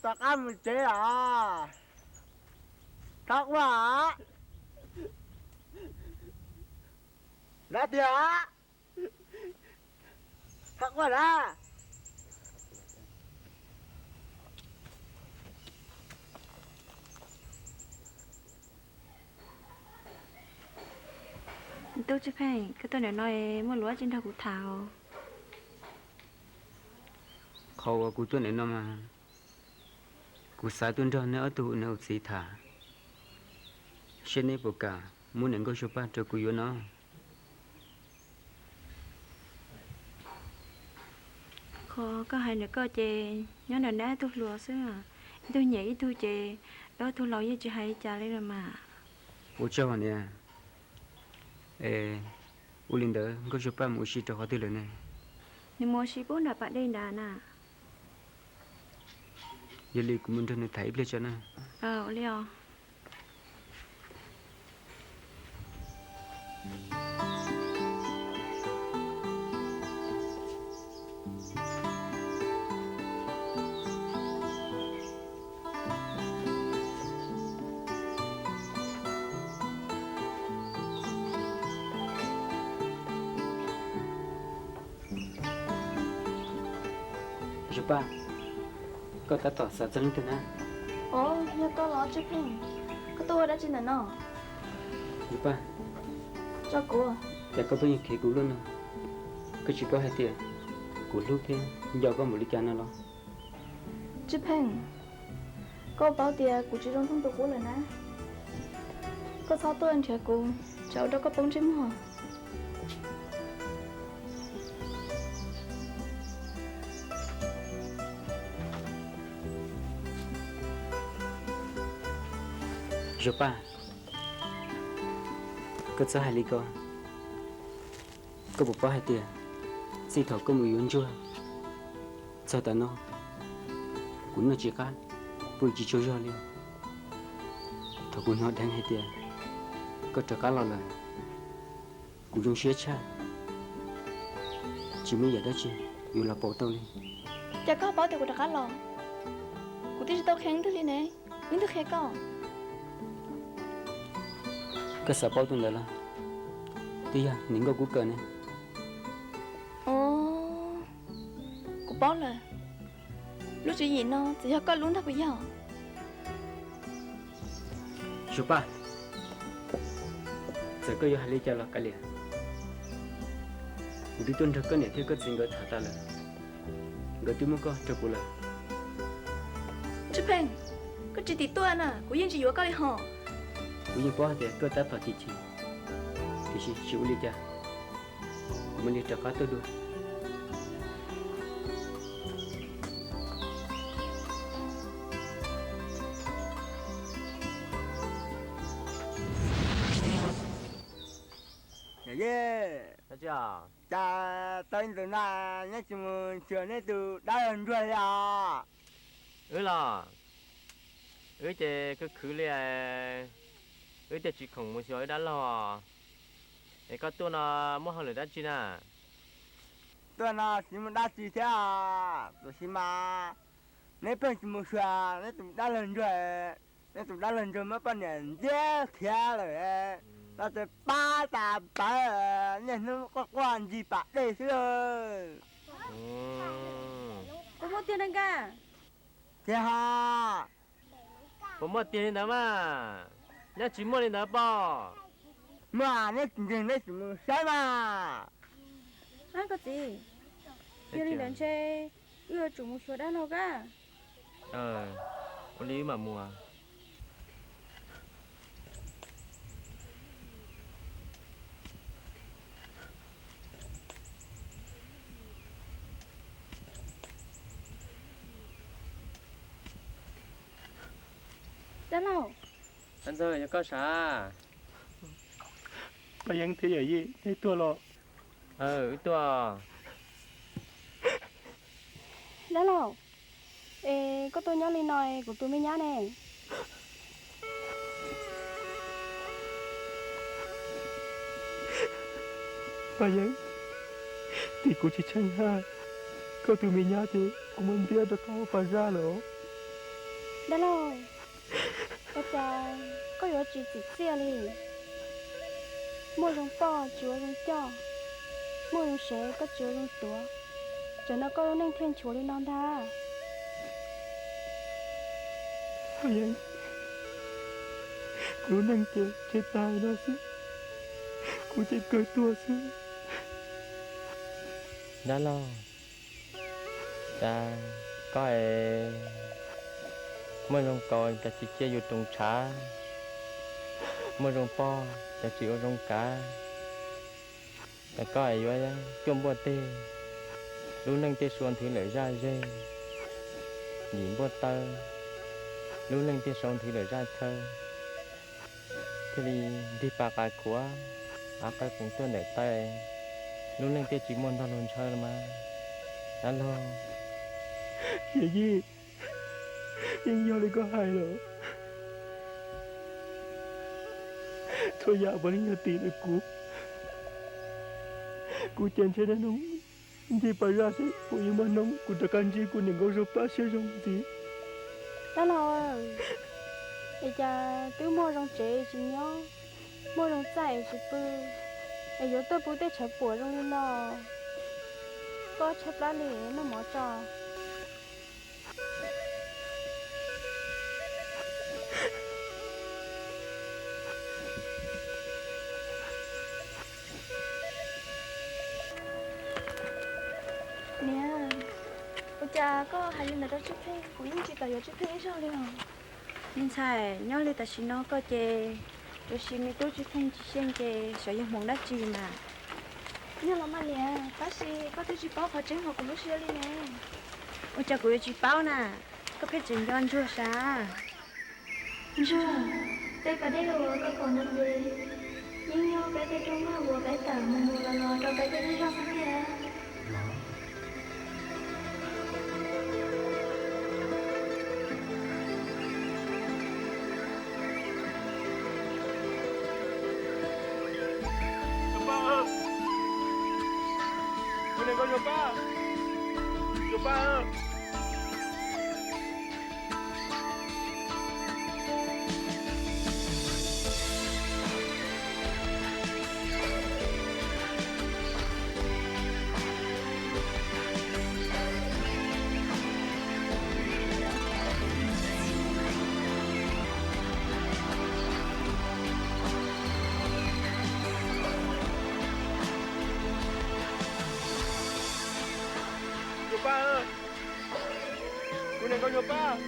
rov qab mus tsev os. Thov quaj, zov tiag, thov quaj na. Tub Tswj Pheej, koj tuaj ntawm no muaj lus dab tsi nrog kuv tham os? Qhov uas kuv tuaj ntawm no mas kuv xav tuaj nrog neb ob tug ua niam ua txiv tham, seb neb puas kam muab niam nkauj Suav Paj rau kuv yuav no. Qhov koj hais ntawm koj ces nyob ntawm neb ob tug hluas xwb, ib tug nyiam ib tug ces ob tug laus yeej tsis hais li cas li los mas. Ua tsaug niam. Es ua li ntawd nkauj Suav Paj mus ua si rau qhov twg lawm ne? Nws mus ua si pub nram pas dej nrad na. Yog li kuv mus nrog nws tham ib pliag tso na. Ua li os. Suav Paj, koj tab tom xav txog leej twg na? Ov, yog koj los Tswj Pheej, koj tuaj ua dab tsi ntawm no? Suav Paj, tso kuv, cas koj pheej yuav khiav kuv luaj no? Koj tsis paub hais tias kuv hlub thiab nco koj npaum li cas no los? Tswj Pheej, koj paub tias kuv tsis zoo thooj tu qub lawm na. Koj txhob tuaj nrhiav kuv, tsam ua rau koj poob ntsej muag. Suav Paj, koj txhob hais li ko. Koj puas paub hais tias txij thaum koj mus yuav Ntsuag txog tav no, kuv noj tsis qab, pw tsis tsaug zog li. Thaum kuv hnov dheev hais tias koj rov qab los lawm, kuv zoo siab tshaj, tsis muaj yam dab tsi yuav los pauv tau li. Cas koj paub tias kuv rov qab los? Kuv twb tsis tau qhia leej twg li ne, leej twg qhia koj? Koj xav paub tau ntawd los twb yog niam nkauj Kub Kawm ne. Ov, kuv paub lawm. Lub tswv yim no txawm yog koj lub ntag puas yog? Suav Paj, txawm koj yuav hais li cas los kav liam, kuv twb tuaj nrog koj niam thiab koj txiv nkawd tham tas lawm, nkawd twb muab koj rau kuv lawm. Tswj Pheej, koj tsis tim tuaj na, kuv yeej tsis yuav koj li hos. Kuv yeej paub hais tias koj tab tom chim chim, tiam sis tsis ua li cas, kuv mam li rov qab tuaj dua. Yawm yij, cas tau ib ntus no neb tsis mus xyuas neb tus dab laug Ntsuag li os? Wb los, wb ces khwv khwv li, wb thiaj tsis khoom mus xyuas wb dab laug. Es koj tuaj no muaj hauj lwm dab tsi na? Tuaj no tsis muaj dab tsi thiab, tab sis mas neb pheej tsis mus xyuas neb tus dab laug Ntsuag. Neb tus dab laug Ntsuag muab poj niam ntiab khiav lawm, los txawm pab tas pawv, niaj hnub quaj quaj ncig pas dej xwb. Puas muaj tiag Nkaj? Tiag hos. Puas muaj tiag li ntawd mas? Nyob tsis muaj li ntawd pob. Muaj, neb tsis ntseeg neb sim mus saib mas. Ab, koj txiv, yog li ntawd ntshe wb yuav tsum mus xyuas dab laug kab. Ua li wb mam mus. Dab laug. Ntxawg, yog koj sav? Paj Yeeb thiab Yawm Yij, neb tuaj los? Wb tuaj. Dab laug, es koj tuaj nyob li no es kuv tus me nyab ne? Paj Yeeb, tim kuv tsis tsheej haj, koj tus me nyab ces kuv muab ntiab rau koj ua pas zaj lawm. Dab laug, ua cas koj yuav tsis txim txiaj li? Muaj zoo poj tsis ua zoo coj, muaj zoo sev koj tsis ua zoo tuav, tsam no koj lub neej thiaj nchuav li no ntag. Paj Yeeb, kuv lub neej ces tseg tag no xwb, kuv ces kawg tuag xwb. Dab laug, cas koj es muaj zoo kaus cas tsis cia yus roos tshav, muaj zoo poj cas tsis ua zoo kav, cas koj es yuav cuaj npuaj teg, lub neej tej sau nthwv lawm zaj zeg, yim npuaj taw, lub neej tej sau nthwv lawm zaj chaw, thiaj li nrig pas qas khuav, av qawg qees tuaj ntawm taw, lub neej tej tsis muaj ntog luag ntshaw los mas. Dab laug, Yij, yeej yog li koj hais lawm. Txhua yam puav leej yog tim ntawm kuv. Kuv ces ntshe niaj hnub ncig pas zaj xwb, puas yuav muaj hnub kuv rov qab ntsib kuv niam nkauj Zuag Paj siab zoo ntxiv. Dab laug, es cas twb muaj zoo tsev tsis nyob, muaj zoo txaj es tsis pw, es yuav tuaj pw tej tshav puam zoo li no? Koj tshaib plab li, noj mov tso. Niam, ua cas koj hais li ntawd rau Tswv Pheej? Kuv yeej tsis tau yuav Tswv Pheej ib zaug li os. Me ntxhais, nyob li tam sim no koj ces tsuas siv me tub Tswv Pheej tsis xyeej ces xyov yuav hmoov dab tsi mas. Yog los mas niam, tab sis koj twb tsis paub qhov tseeb hauv kuv lub siab li ne. Ua cas kuv yuav tsis paub na? Koj pheej tseem nco Ntsuag sav. Ntsuag, peb pas dej uas koj pom no ces yeej yog peb tej rooj vag uas peb tawm mus mus los los rau peb tej zej zog xwb tiag. Zuag Paj, kuv niam nkauj Zuag Paj, Zuag Paj. Zuag Paj, kuv niam nkauj Zuag Paj.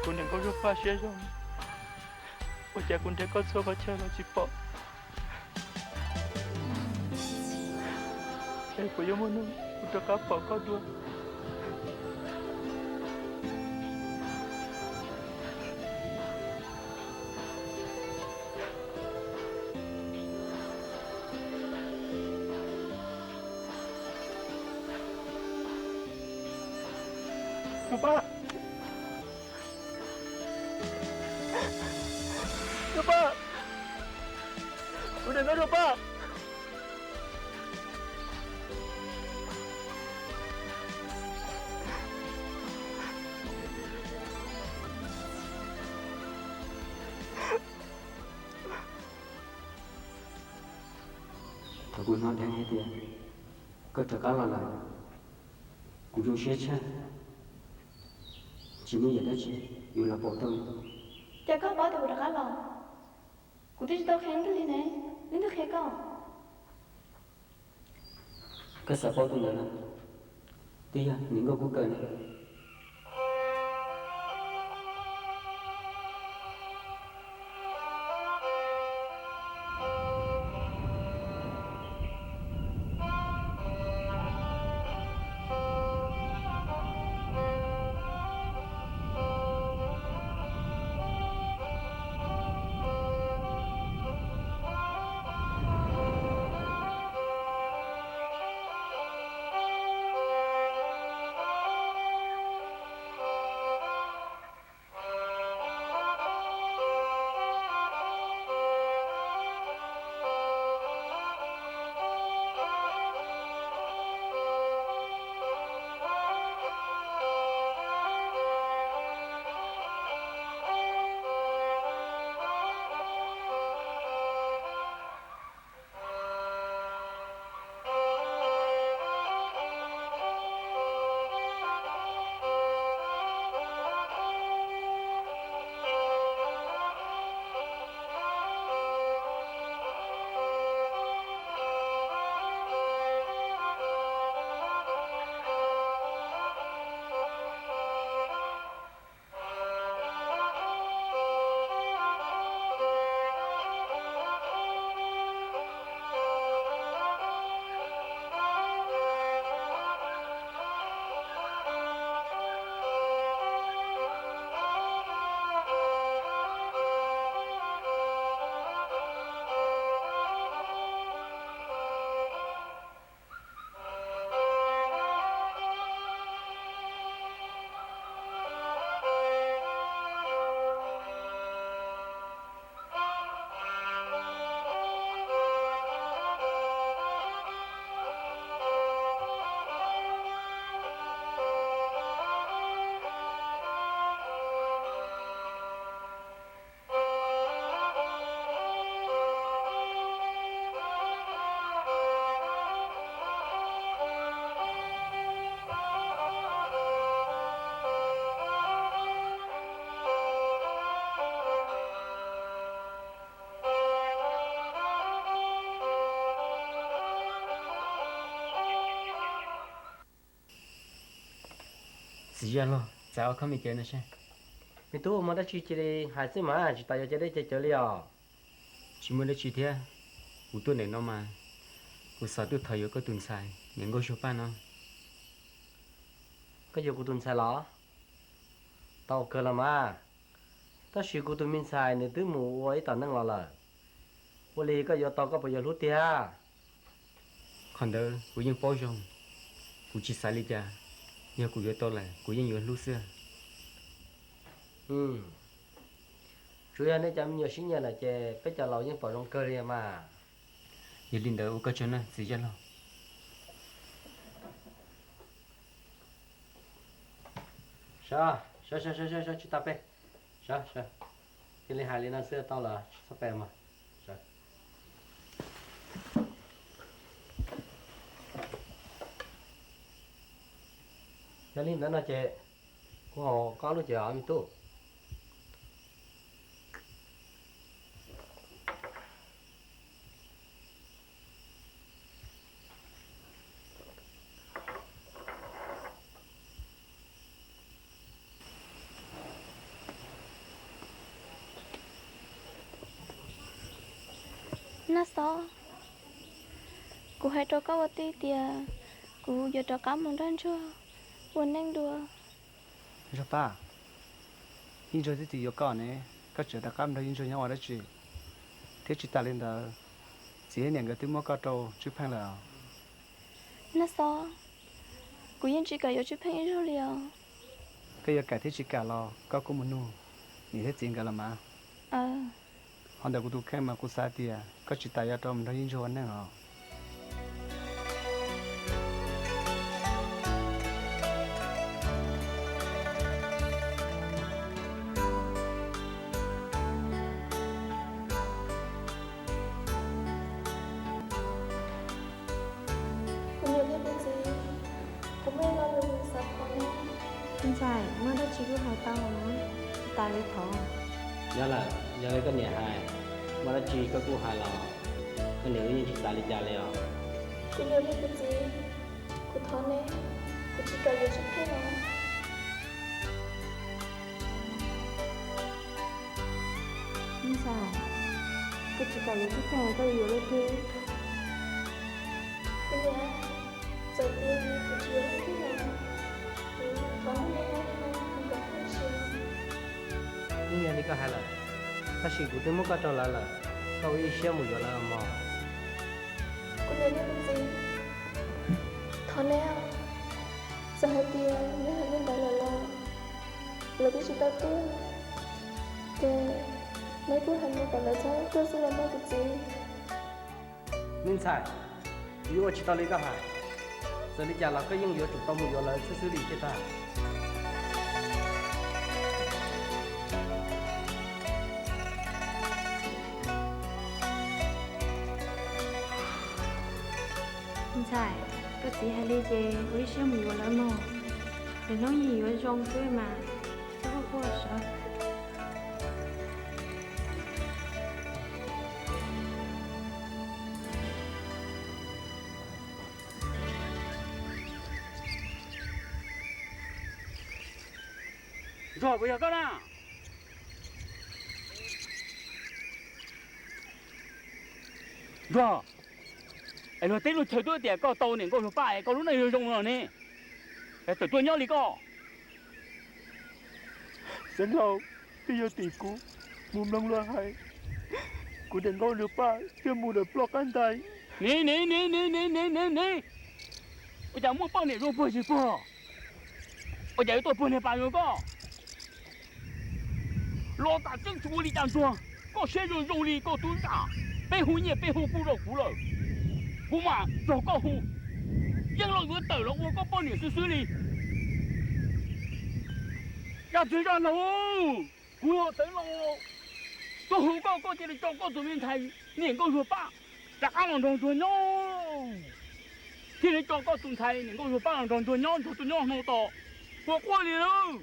Kuv niam nkauj Zuag Paj siab zoo, ua cas kuv nrhiav koj txhua qhov chaw los tsis pom? Es puas yuav muaj hnub kuv rov qab pom koj dua? Zuag Paj, Zuag Paj, kuv niam nkauj Zuag Paj. Thaum kuv hnov dheev hais tias koj rov qab los lawm, kuv zoo siab tshaj, tsis muaj yam dab tsi yuav los pauv tau li. Cas koj paub tias kuv rov qab los? Kuv twb tsis tau qhia leej twg li ne. Leej twg qhia koj? Koj xav paub tus ntawd no, twb yog niam nkauj kub kawg na. Txiv Yaj Laug, txav ua khob me cev no saib. Me tub, muaj dab tsi cia li hais xwb mas, tsis tas yuav cia deb cia cawv li os. Tsis muaj dab tsi thiab, kuv tuaj ntawm no mas kuv xav tuaj thov yuav koj tus ntxhais niam nkauj Zuag Paj no. Koj yuav kuv tus ntxhais los? Tau kawg los mas, tab sis kuv tus me ntxhais nws twb mus ua ib tom neej los lawm. Ua li koj yuav tau koj puas yuav hlub tiag? Qhov ntawd kuv yeej paub zoo, kuv tsis xav li cas, yog kuv yuav tau lawm kuv yeej yuav hlub xwb. Tsuas yog nej cov me nyuam sib nyiam lawm ces peb cov laus yeej pom zoo kawg li mas. Yog li ntawd ua koj tsaug nawj txiv Yaj Laug. Sawv, sawv, sawv, sawv, sawv, tsis tau peb. Sawv, sawv. Cia li hais li no xwb tau los tsis txhob pem mas. Sawv. Yog li ntawd no ces kuv hais koj lub cev os me tub. Nab Xob, kuv hais rau koj ua tij tias kuv yuav rov qab mus nrog Ntsuag ua neej dua. Ntsuag Paj, Yeej Ntsuag twb tsis yuav koj ne, koj tseem rov qab nrog Yeej Ntsuag nyob ua dab tsi? Thiab tsis tas li ntawd, txiv thiab niam nkawd twb muab koj rau Tswj Pheej lawm os. Nab Xob, kuv yeej tsis kam yuav Tswj Pheej ib zaug li os. Koj yuav kam thiab tsis kam los koj kuj mus nug niam thiab txiv nkawd los mas. Qhov ntawm kuv tus kheej mas kuv xav tias koj tsis tas yuav rov mus nrog Yeej Ntsuag ua neej os. Kuv niam thiab kuv txiv, kuv muaj ib lo lus xav thov nej. Me ntxhais, muaj dab tsi kuj hais tau los mas, tsis tas li thov. Yog lawm, yog li koj niam hais, muaj dab tsi koj kuj hais los. Nws yeej tsis xav li cas li os. Kuv nyiam li kuv txiv, kuv thov neb, kuv tsis kam yuav tsab pheej os. Me ntxhais, koj tsis kam yuav tsab pheej koj yuav leej twg? Kuv niam, txawm tias kuv tsis yuav leej twg los, kuv thov neb mus kom tag sim. Yeej yog li koj hais lawm, tab sis kuv twb muab koj rau lawv lawm, koj ua ib siab mus yuav lawv mog. Kuv niam thiab kuv txiv, thov neb, txawm hais tias neb hais li ntawd lawm los lawv twb tsis tau tuaj, ces neb kuj hais mus kom lawv txhob tuaj xwb los mas kuv txiv. Me ntxhais, kuv yuav ua tsis tau li koj hais. Txawm li cas los koj yeej yuav tsum tau mus yuav lawv xwb xwb li thiaj tag. Ntxhais, koj txiv hais li ces ua ib siab mus yuav lawv mog. Lwm hnub yeej yuav zoo xwb mas, txhob quaj quaj sawv. Ntsuag, puas yog koj na? Ntsuag, es luag teb luag chaw twb tias koj tau niam nkauj Zuag Paj es koj lub neej yuav zoo no ne, es txawm tuaj nyob li koj. Xeev Laus, twb yog tim kuv mus mloog luag hais, kuv niam nkauj Zuag Paj thiaj mus lawm ploj qab ntais. Nim nim nim nim nim nim nim nim, ua cas muaj poj niam zoo puag tsis puag, ua cas yuav tuaj puag niag pas zoo koj? Los tas tseeb tsis ua li cas Ntsuag, koj siab zoo zoo li koj tub zam, peb hu nyiaj peb hu kuj zoo kuv lawm, kuv mam nrog koj hu. Yeej los yuav tawm los ua koj poj niam xwb xwb li. Zaj txiv zaj laug, kuv yog Xeev Laus tuaj hu koj, koj cia li tso koj tus me ntxhais niam nkauj Zuag Paj rov qab los nrog Ntsuag nyob, thiaj li tso koj tus ntxhais niam nkauj Zuag Paj los nrog Ntsuag nyob, Ntsuag tuaj nyob hnub tos, quaj quaj li lawm.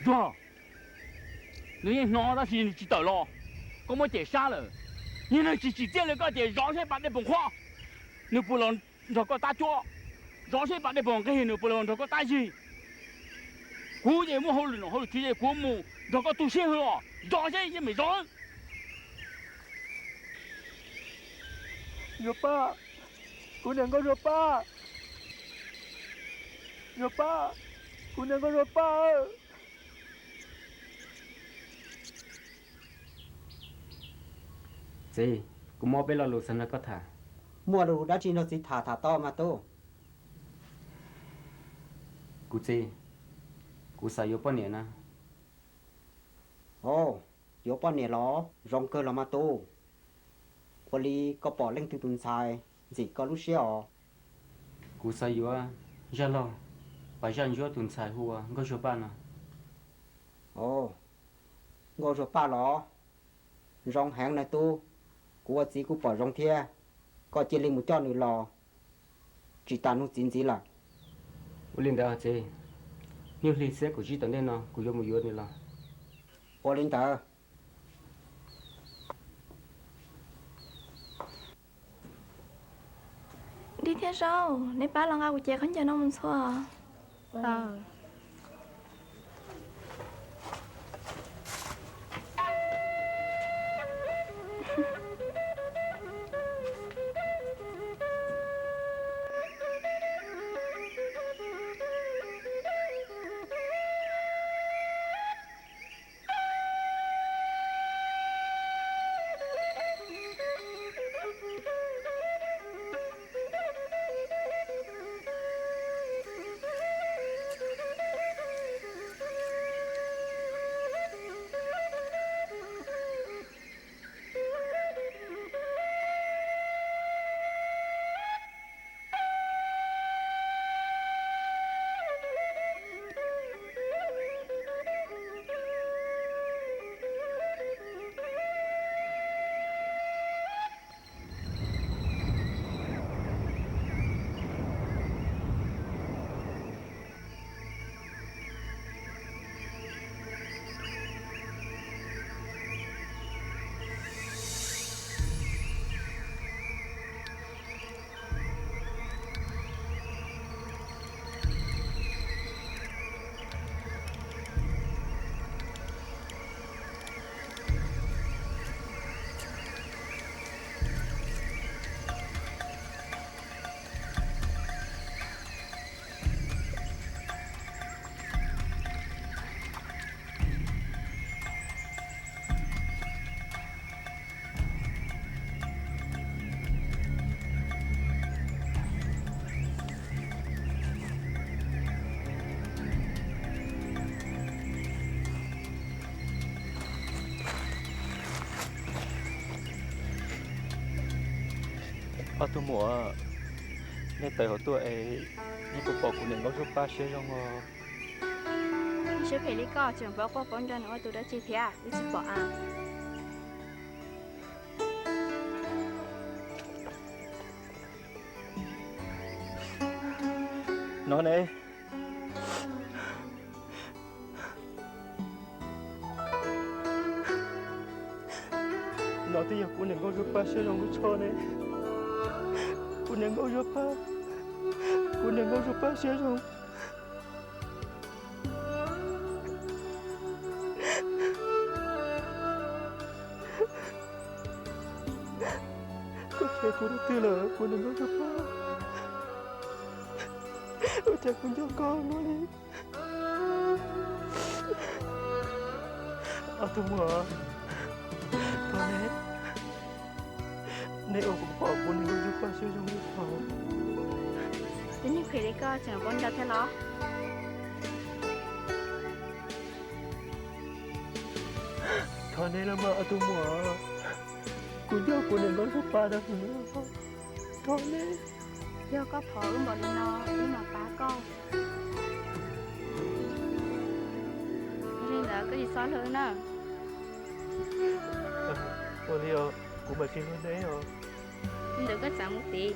Ntsuag, nws yeej hnov tab sis nws tsis tawm los, koj muab cem sab lawm. Niag neeg tsis tsim txiaj li koj ces zov saib pas dej pos qhuab nws puas los nrog koj tab cuab, zov saib pas dej pos nqig nws puas los nrog koj tab zig. Kuv ces muaj hauj lwm no hauj lwm tsis ces kuv mus nrog koj tu siab hwv os, zov saib yeej meem zov. Zuag Paj, kuv niam nkauj Zuag Paj, Zuag Paj, kuv niam nkauj Zuag Paj. Txiv, kuv muaj peb lo lus xav nrog koj tham. Muaj lus dab tsi nrog txiv tham tham tau mas tub. Kuv txiv, kuv xav yuav poj niam na. Os, yuav poj niam los zoo kawg los mas tub. Ua li koj pom leej twg tus ntxhais ntxim koj lub siab os? Kuv xav yuav zaj laug Pas Zaj Ntsuab tus ntxhais hu ua Nkauj Zuag Paj no. Os, Nkauj Zuag Paj los? Zoo heev na tub, kuv ua txiv kuj pom zoo thiab. Koj cia li mus coj nws los, tsis tas nug txiv ntxiv lawm. Ua li ntawd txiv, nyuj hli xiab kaum tsib tom ntej no kuv yuav mus yuav nws los. Ua li ntawd. Dib thiab Zaub, neb pab los nqa kuv cev khaub ncaws no mus ntxhua. Ob tug muam, nej tawm hauv tuaj es nej puas pom kuv niam nkauj zuag paj siab zoo os? Siab phem li koj tseem paub quaj paub nrog nws ua tus dab tsi thiab, wb tsis pom a. No ne, no twb yog kuv niam nkauj zuag paj siab zoo lub tsho ne. Kuv niam nkauj zuag paj, kuv niam nkauj zuag paj siab zoo. Koj qhia kuv rau twg lawm kuv niam nkauj zuag paj? Ua cas kuv nco koj no li? Ob tug muam, thov nej, nej ua kuv pom kuv niam nkauj zuag paj siab zoo li thaum. Twb niag phem li koj tseem paub nco thiab los? Thov nej los mas ob tug muam, kuv nco kuv niam nkauj zuag paj tag. Thov nej. Yog koj thov wb npaum li no wb mam pab koj. Yog li ntawd koj tsis txhob hlub na. Ua li os, kuv mam tsis hlub neb os. Li ntawd koj txav mus tid.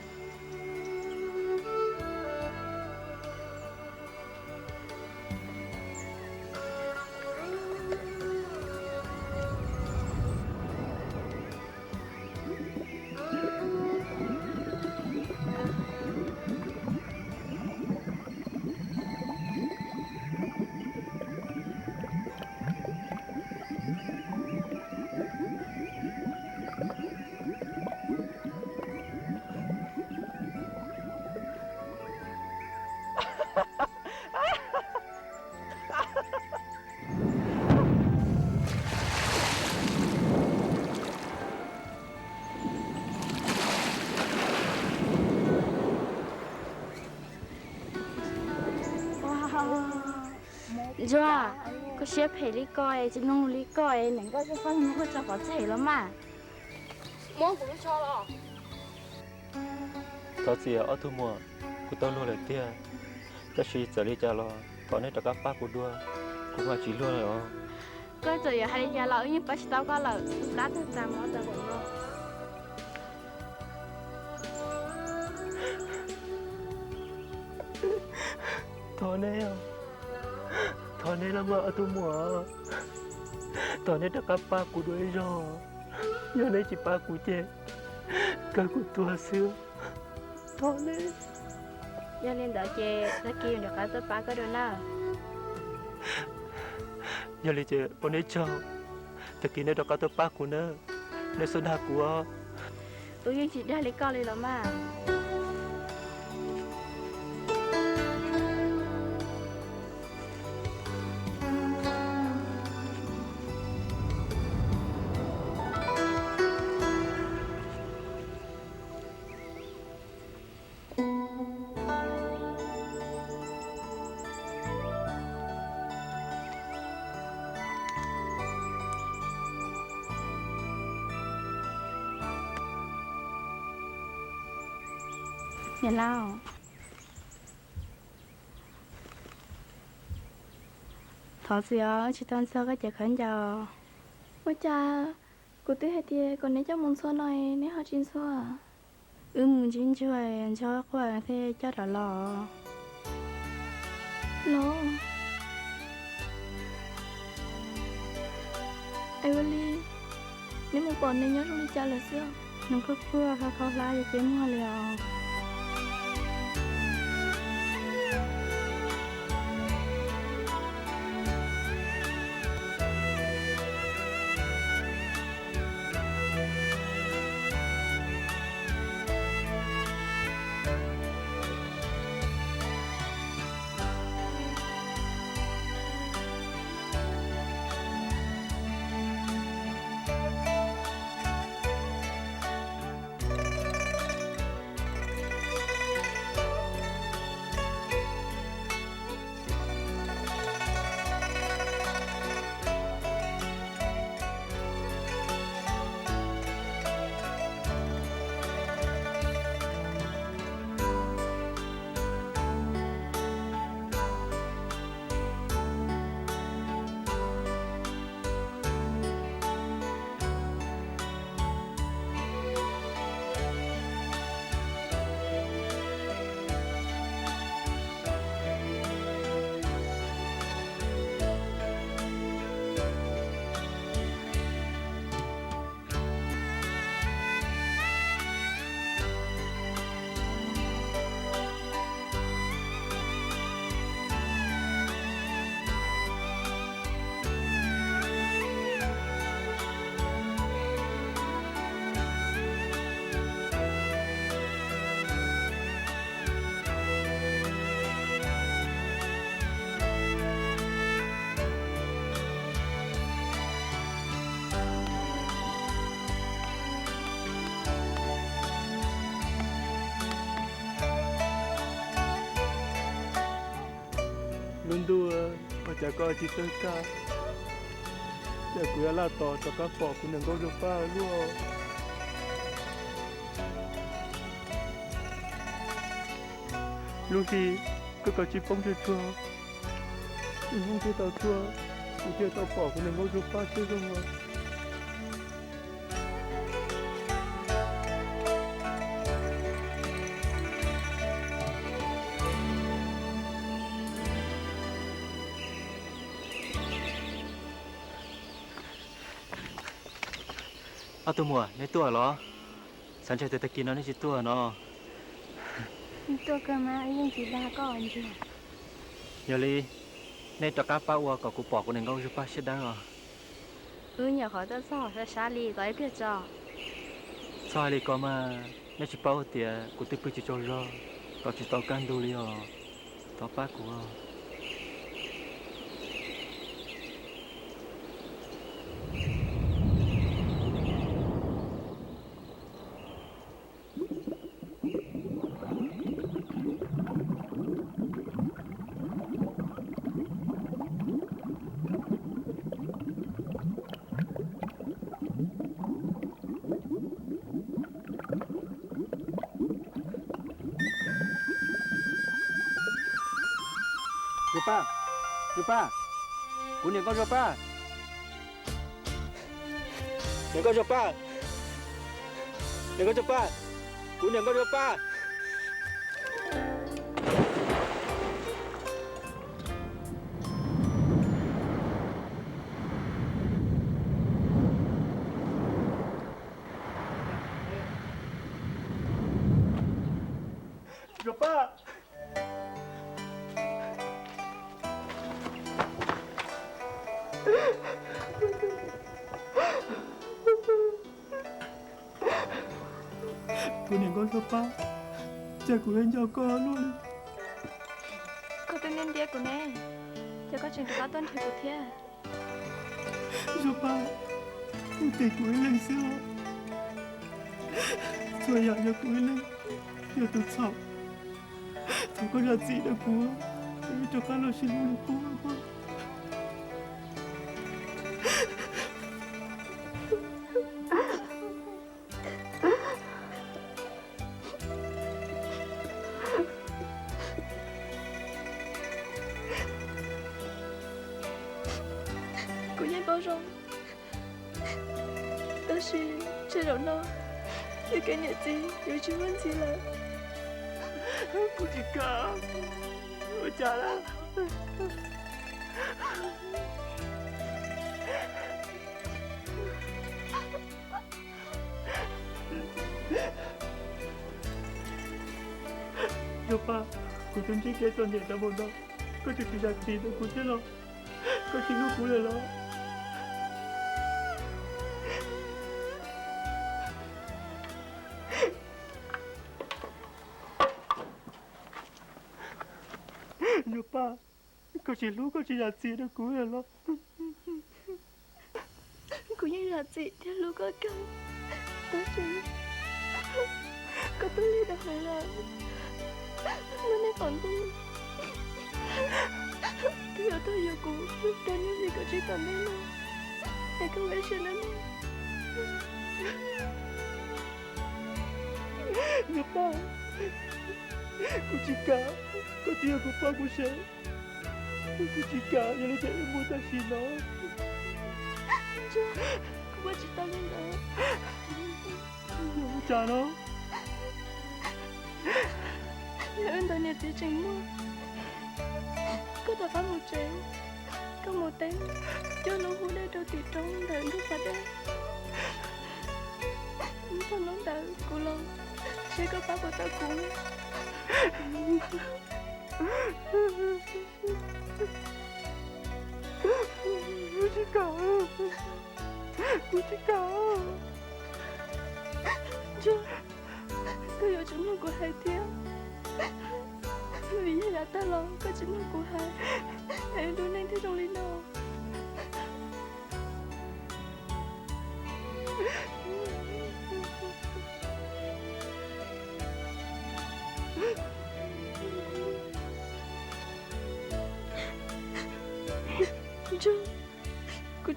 Ntsuag, koj siab phem li ko es tsis mloog li ko es niam nkauj zuag paj muab koj tso pov tseg los mas. Muab kuv lub tsho los. Thov txim ob tug muam, kuv tau luag lawm tiag, tab sis txawm li cas los thov nej rov qab pab kuv dua, kuv mam tsis luag lawm os. Koj txawm yuav hais li cas los wb yeej pab tsis tau koj lawm, wb pab tag tag mov tag npaum no. Thov neb, thov neb los mas ob tug muam, thov neb rov qab pab kuv dua ib zaug, yog neb tsis pab kuv ces kawg kuv tuag xwb, thov neb. Yog li ntawd ces tag kis rov qab tuaj pab koj dua na. Yog li ces ua neb tsaug, tag kis neb rov qab tuaj pab kuv na, neb txhob dag kuv os. Wb yeej tsis dag li koj li los mas. Niam laus, thov txim os, wb tsis tau ntxhua koj cov khaub ncaws. Ua cas kuv twb hais tias kom neb coj mus ntxhua no neb ho tsis ntxhua? Wb mus ntsib Ntsuag, Ntsuag quaj thiaj coj rov los. Los, es ua li neb mus pom nws nyob zoo li cas lawm xwb? Nws quaj quaj kho kho hlab ces muag li os. Cas koj tsis txawj kaj, cas kuv yuav laj tos rov qab pom kuv niam nkauj Zuag Paj luaj. Lub hli koj kav tsij poob tsawg tsuag, tsis poob tsawg tau tsuag, kuv thiaj tau pom kuv niam nkauj Zuag Paj tsaug zog. Ob tug muam, neb tuaj los? Xav ntshe tias tag kis no neb tsis tuaj no. Tuaj kawg mas, yeej tsis dag koj ntxiag. Yog li, neb rov qab pab ua kom kuv pom kuv niam nkauj Zuag Paj siab dawb os. Wb nyuam qhuav tuaj txog sab sab li, tos ib pliag tso. Txhob hais li ko mas, neb tsis paub tias kuv twb pw tsis tsaug zog, tos tsis tau kaj ntug li os. Thov pab kuv. Zuag Paj, Zuag Paj, kuv niam nkauj Zuag Paj. Niam nkauj Zuag Paj, niam nkauj Zuag Paj, kuv niam nkauj Zuag Paj. Zuag Paj. Kuv niam nkauj Zuag Paj, cas kuv yuav nco koj luaj li. Koj twb ntiab ntiab kuv ne, cas koj tseem rov qab tuaj nrhiav kuv thiab? Zuag Paj, koj tes kuv ib leeg xwb os. Txhua yam yog kuv ib leeg yog tus txhaum. Thov koj zam txim rau kuv, kuv yuav rov qab los sib hlub li qub. Kuv yeej paub zoo, tab sis tej zaum no yus kev niam txiv yuav tsis muaj ntxiv lawm. Kuv tsis kam, ua cas lawm? Zuag Paj, kuv twb ntsib kev txom nyem tau npaum no, koj tseem tsis zam txim rau kuv thiab los? Koj tsis hlub kuv lawm los? Zuag Paj, koj tsis hlub koj tsis zam txim rau kuv lawm los? Kuv yeej zam txim thiab hlub koj kawg, tab sis koj tuaj lig dua heev lawm. Lub neej qaum ntuj, koj yuav tuaj yuav kuv rau nyob li koj tsis tom ntej no, es koj ua ib siab nawb. Zuag Paj, kuv tsis kam, koj twb yog kuv poj kuv sev. Kuv tsis kam, yog li ces wb mus tam sim no. Kuv ua tsis tau li ntawd. Yog ua cas no? Yog wb ntawd niam txiv tseem muaj, koj rov qab mus tsev, koj mus teb, coj lub hub dej rau tim roob ntawm ntug pas dej. Txog hnub ntawd kuv los seb koj pab puas tau kuv. Kuv tsis kam, kuv tsis kam. Koj yuav tsum mloog kuv hais thiab, vim yog yav tag los koj tsis mloog kuv hais, es lub neej thiaj zoo li no.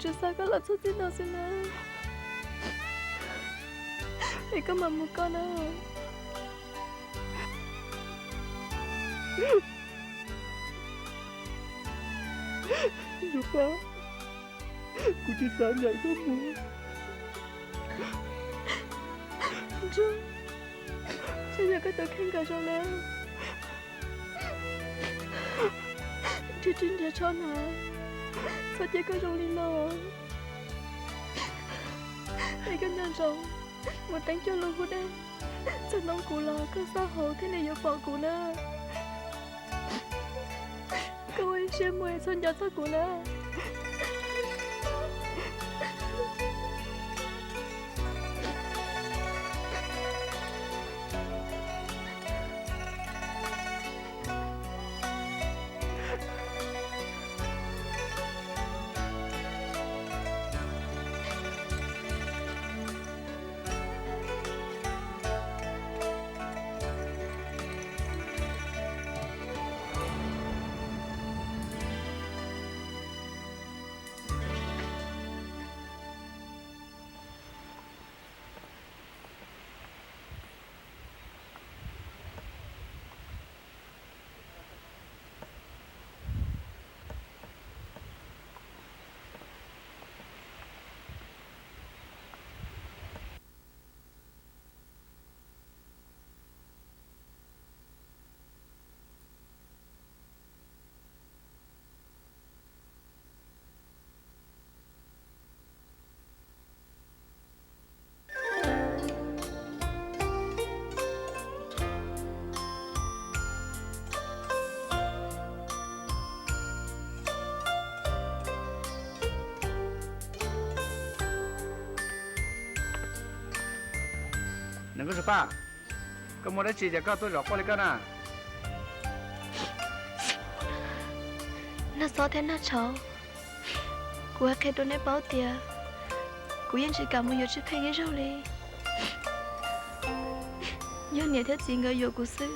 Tsuas xav koj los txog txij no xwb na. Es koj mam mus koj na. Ntsuag Paj, kuv tsis xav ncaim koj mus. Ntsuag, saib yog koj tus kheej kom zoo na. Ntsuag tsis nrhiav tsho hnav, txhob cia koj zoo li no. Es koj nco ntsoov mus teeb cuaj lub hub dej, txog hnub kuv los koj xauj hauv thiaj li yuav pom kuv na. Koj ua ib siab mus es txhob nco txog kuv na. Nws, koj Ntsuag Paj, koj muaj dab tsi ces koj tuaj zaum quaj li koj na? Nag Xob thiab Nag Tshauv, kuv hais qhia rau neb paub tias kuv yeej tsis kam mus yuav Tswj Pheej ib zaug li. Yog niam thiab txiv nkawd yuav kuv xwb.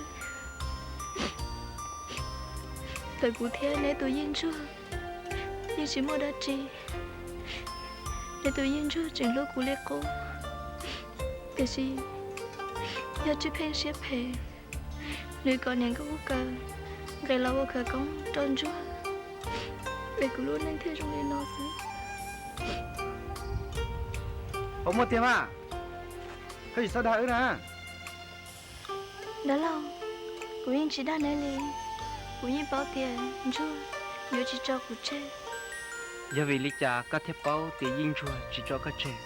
Ntawm kuv thiab neb tus Yeej Ntsuag yeej tsis muaj dab tsi. Neb tus Yeej Ntsuag tseem hlub kuv li qub, tiam sis yog Tswj Pheej siab phem, nws kom niam nkauj Ub Kaws nqis los ua khawv koob rau Ntsuag, es kuv lub neej thiaj zoo li no xwb. Puas muaj tiag mas? Koj tsis txhob dag wb na. Dab laug, kuv yeej tsis dag neb li. Kuv yeej paub tias Ntsuag yuav tsis tso kuv tseg. Yog vim li cas koj thiaj paub tias Yeej Ntsuag tsis tso koj tseg?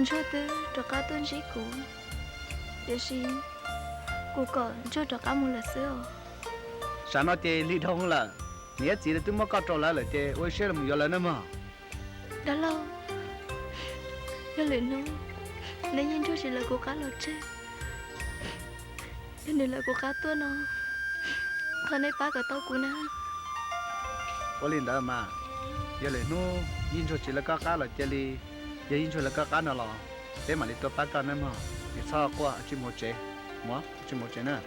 Ntsuag twb rov qab tuaj ntsib kuv, tiam sis kuv kom Ntsuag rov qab mus lawm xwb os. Tsam no ces lig dhau lawm, niam thiab txiv lawv twb muab koj rau lawv lawm ces ua siab los yuav lawv nawb mog. Dab laug, yog lwm hnub neb Yeej Ntsuag tsis lawv kuv qab los tseg, yog nws lawv kuv qab tuaj no, thov neb pab kom tau kuv na. Ua li ntawd mas, yog lwm hnub Yeej Ntsuag tsis lawv koj qab los cia li, yog Yeej Ntsuag lawv koj qab no los peb mam li tuaj pab koj nawb mog. Neb txhob quaj, tsij mus tsev, mus, tsij mus tsev na.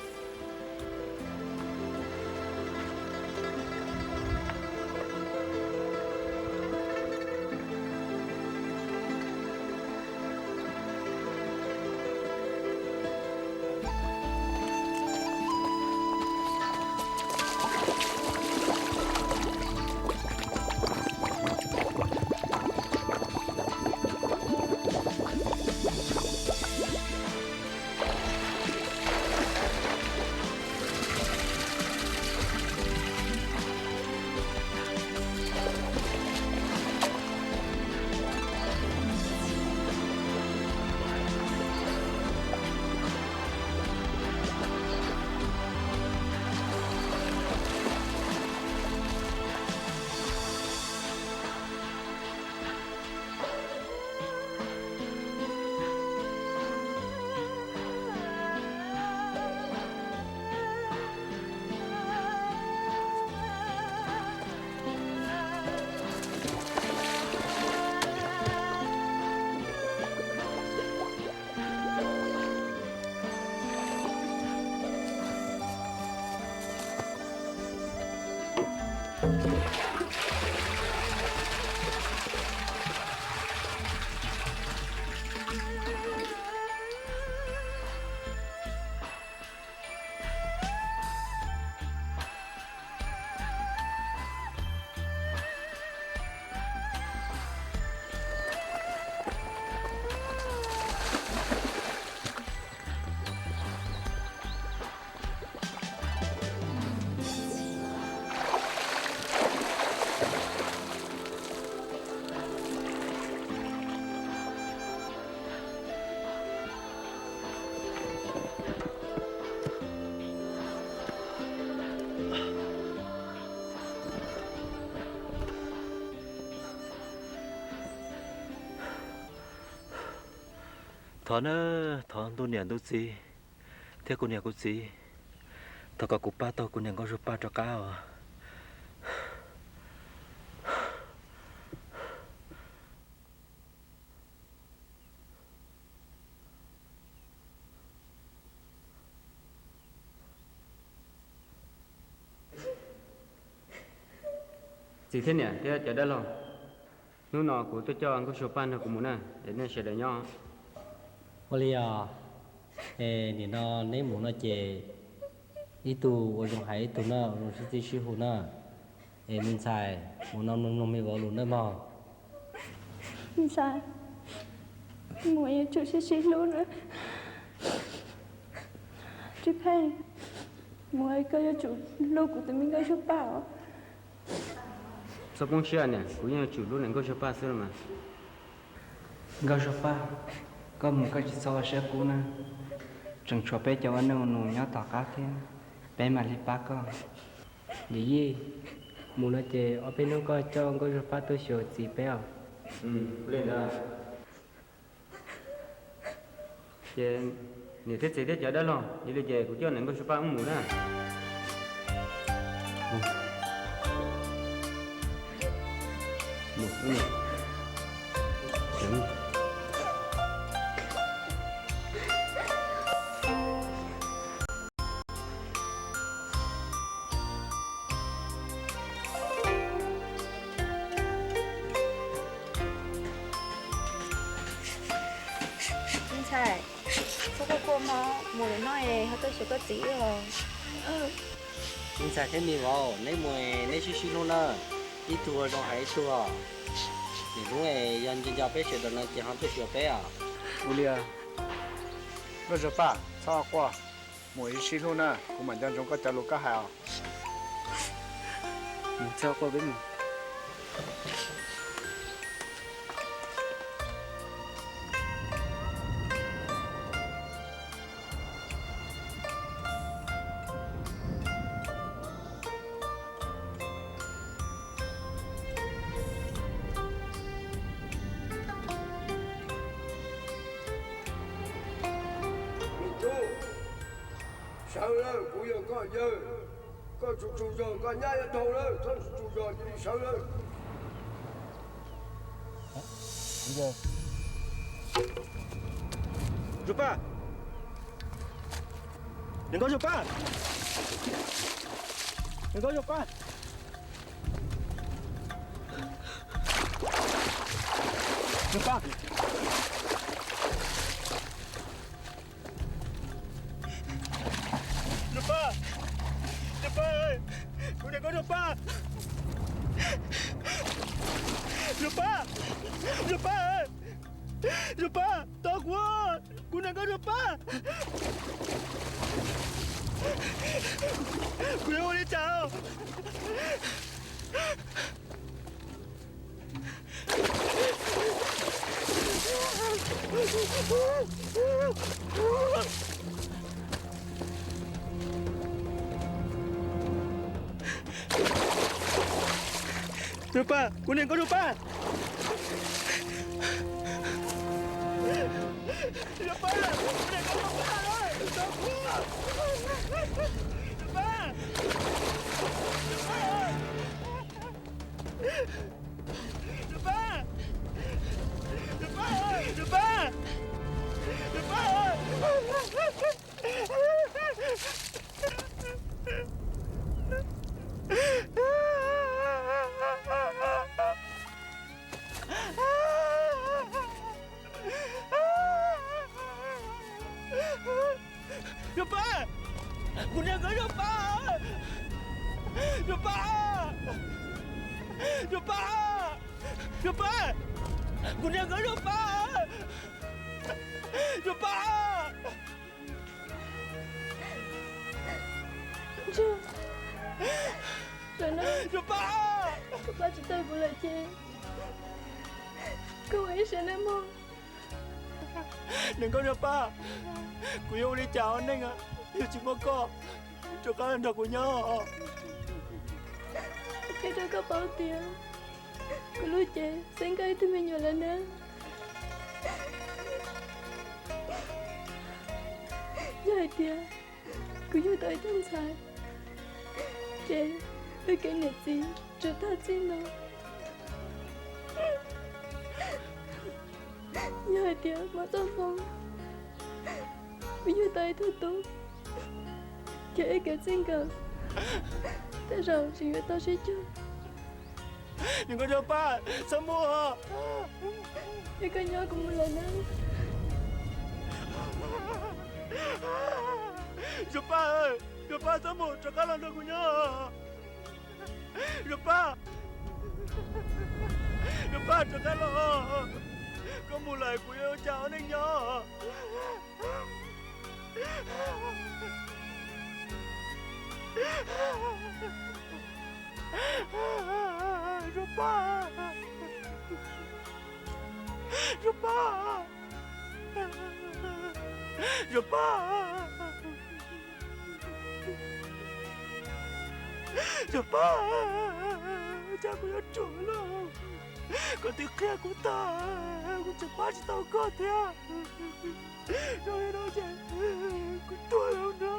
Thov na, thov ntuj niam ntuj txiv thiab kuv niam kuv txiv, thov kom kuv pab tau kuv niam Nkauj Zuag Paj rov qab os. Txiv thiab niam thiab cov dab laug, hnub no kuv tuaj coj Nkauj Zuag Paj nrog kuv mus na, es nej sawv daws nyob. Ua li os, es nim no neb mus no ces ib tug ua zoo hais ib tug na, ua zoo sib txib sib hu na. Es me ntxhais, mus no mloog mloog me vauv lus nawb mog. Me ntxhais, mus yuav tsum sib sib hlub na. Tsis pheej, mus koj yuav tsum hlub kuv tus me Nkauj Zuag Paj os. Txhob poob siab niam, kuv yeej yuav tsum hlub niam Nkauj Zuag Paj xwb los mas. Nkauj Zuag Paj, koj mus koj tsis txhob ua siab kub na. Tseem tshuav peb cov ua neej ua nus nyob tom qab thiab, peb mam li pab koj. Yij Yij, mus no ces ob peb hnub koj coj Nkauj Zuag Paj tuaj xyuas txiv peb os. Ces niam thiab txiv thiab cov dab laug, yog li ces kuv coj niam Nkauj Zuag Paj wb mus na. Me ntxhais, txhob quaj quaj mog, mus lawm no es ho tuaj xyuas koj txiv wb os. Me ntxhais thiab me vauv, neb mus neb sib sib hlub na, ib tug ua zoo hais ib tug os. Lwm hnub es yog nco nco peb sawv daws no ces ho tuaj xyuas peb os. Ua li os, Nkauj Zuag Paj, txhob quaj, mus sib sib hlub na, kuv mam nco ntsoov koj cov lus koj hais os. Txhob quaj, peb mus. Me tub, sawv lawm, kuv yog koj yawg. Koj tsuas tsaug zog, koj nyab yuav dhau lawm, txhob tsuas tsaug zog, cia li sawv lawm. Zuag Paj, niam Nkauj Zuag Paj, niam Nkauj Zuag Paj, Zuag Paj. Zuag Paj, Zuag Paj, kuv niam Nkauj Zuag Paj, Zuag Paj, Zuag Paj, Zuag Paj, tos kuv, kuv niam Nkauj Zuag Paj, kuv yuav ua li cas? Zuag Paj, kuv niam Nkauj Zuag Paj. Zuag Paj, kuv niam Nkauj Zuag Paj, tos kuv. Zuag Paj, Zuag Paj, Zuag Paj, Zuag Paj, Zuag Paj, Zuag Paj. Zuag Paj, kuv niam Nkauj Zuag Paj, Zuag Paj, Zuag Paj, Zuag Paj, kuv niam Nkauj Zuag Paj, Zuag Paj. Zuag Paj, koj pab tsis tau kuv lawm ces koj ua ib siab nawb mog. Niam Nkauj Zuag Paj, kuv yuav ua li cas ua neej yog tsis muaj koj rov qab nrog kuv nyob? Qhia rau koj paub tias kuv lub cev xeeb koj ib tug me nyuam lawm nawb. tias kuv yug tau ib tug ntxhais, ces wb kev niam txiv tsuas tag txij no. Yog hais tias Mab Txoj Hmoo, wb yug tau ib tug tub, ces wb kev txij nkawm tej zaum tseem yuav tau sib cuag. Yog koj nyob Paj, txhob mus. Yog koj nyob kuv mus lawm na. Yog Paj, yog Paj txhob mus, rov qab los nrog kuv nyob. Yog Paj, yog Paj rov qab los. Koj mus lawm kuv yuav ua cas ua neej nyob. Yog Paj, yog Paj, yog Paj, yog Paj, cas kuv yuav ruam lawm. Koj twb qhia kuv tag, kuv tseem pab tsis tau koj thiab. Zoo li no ces kuv tuag lawm no.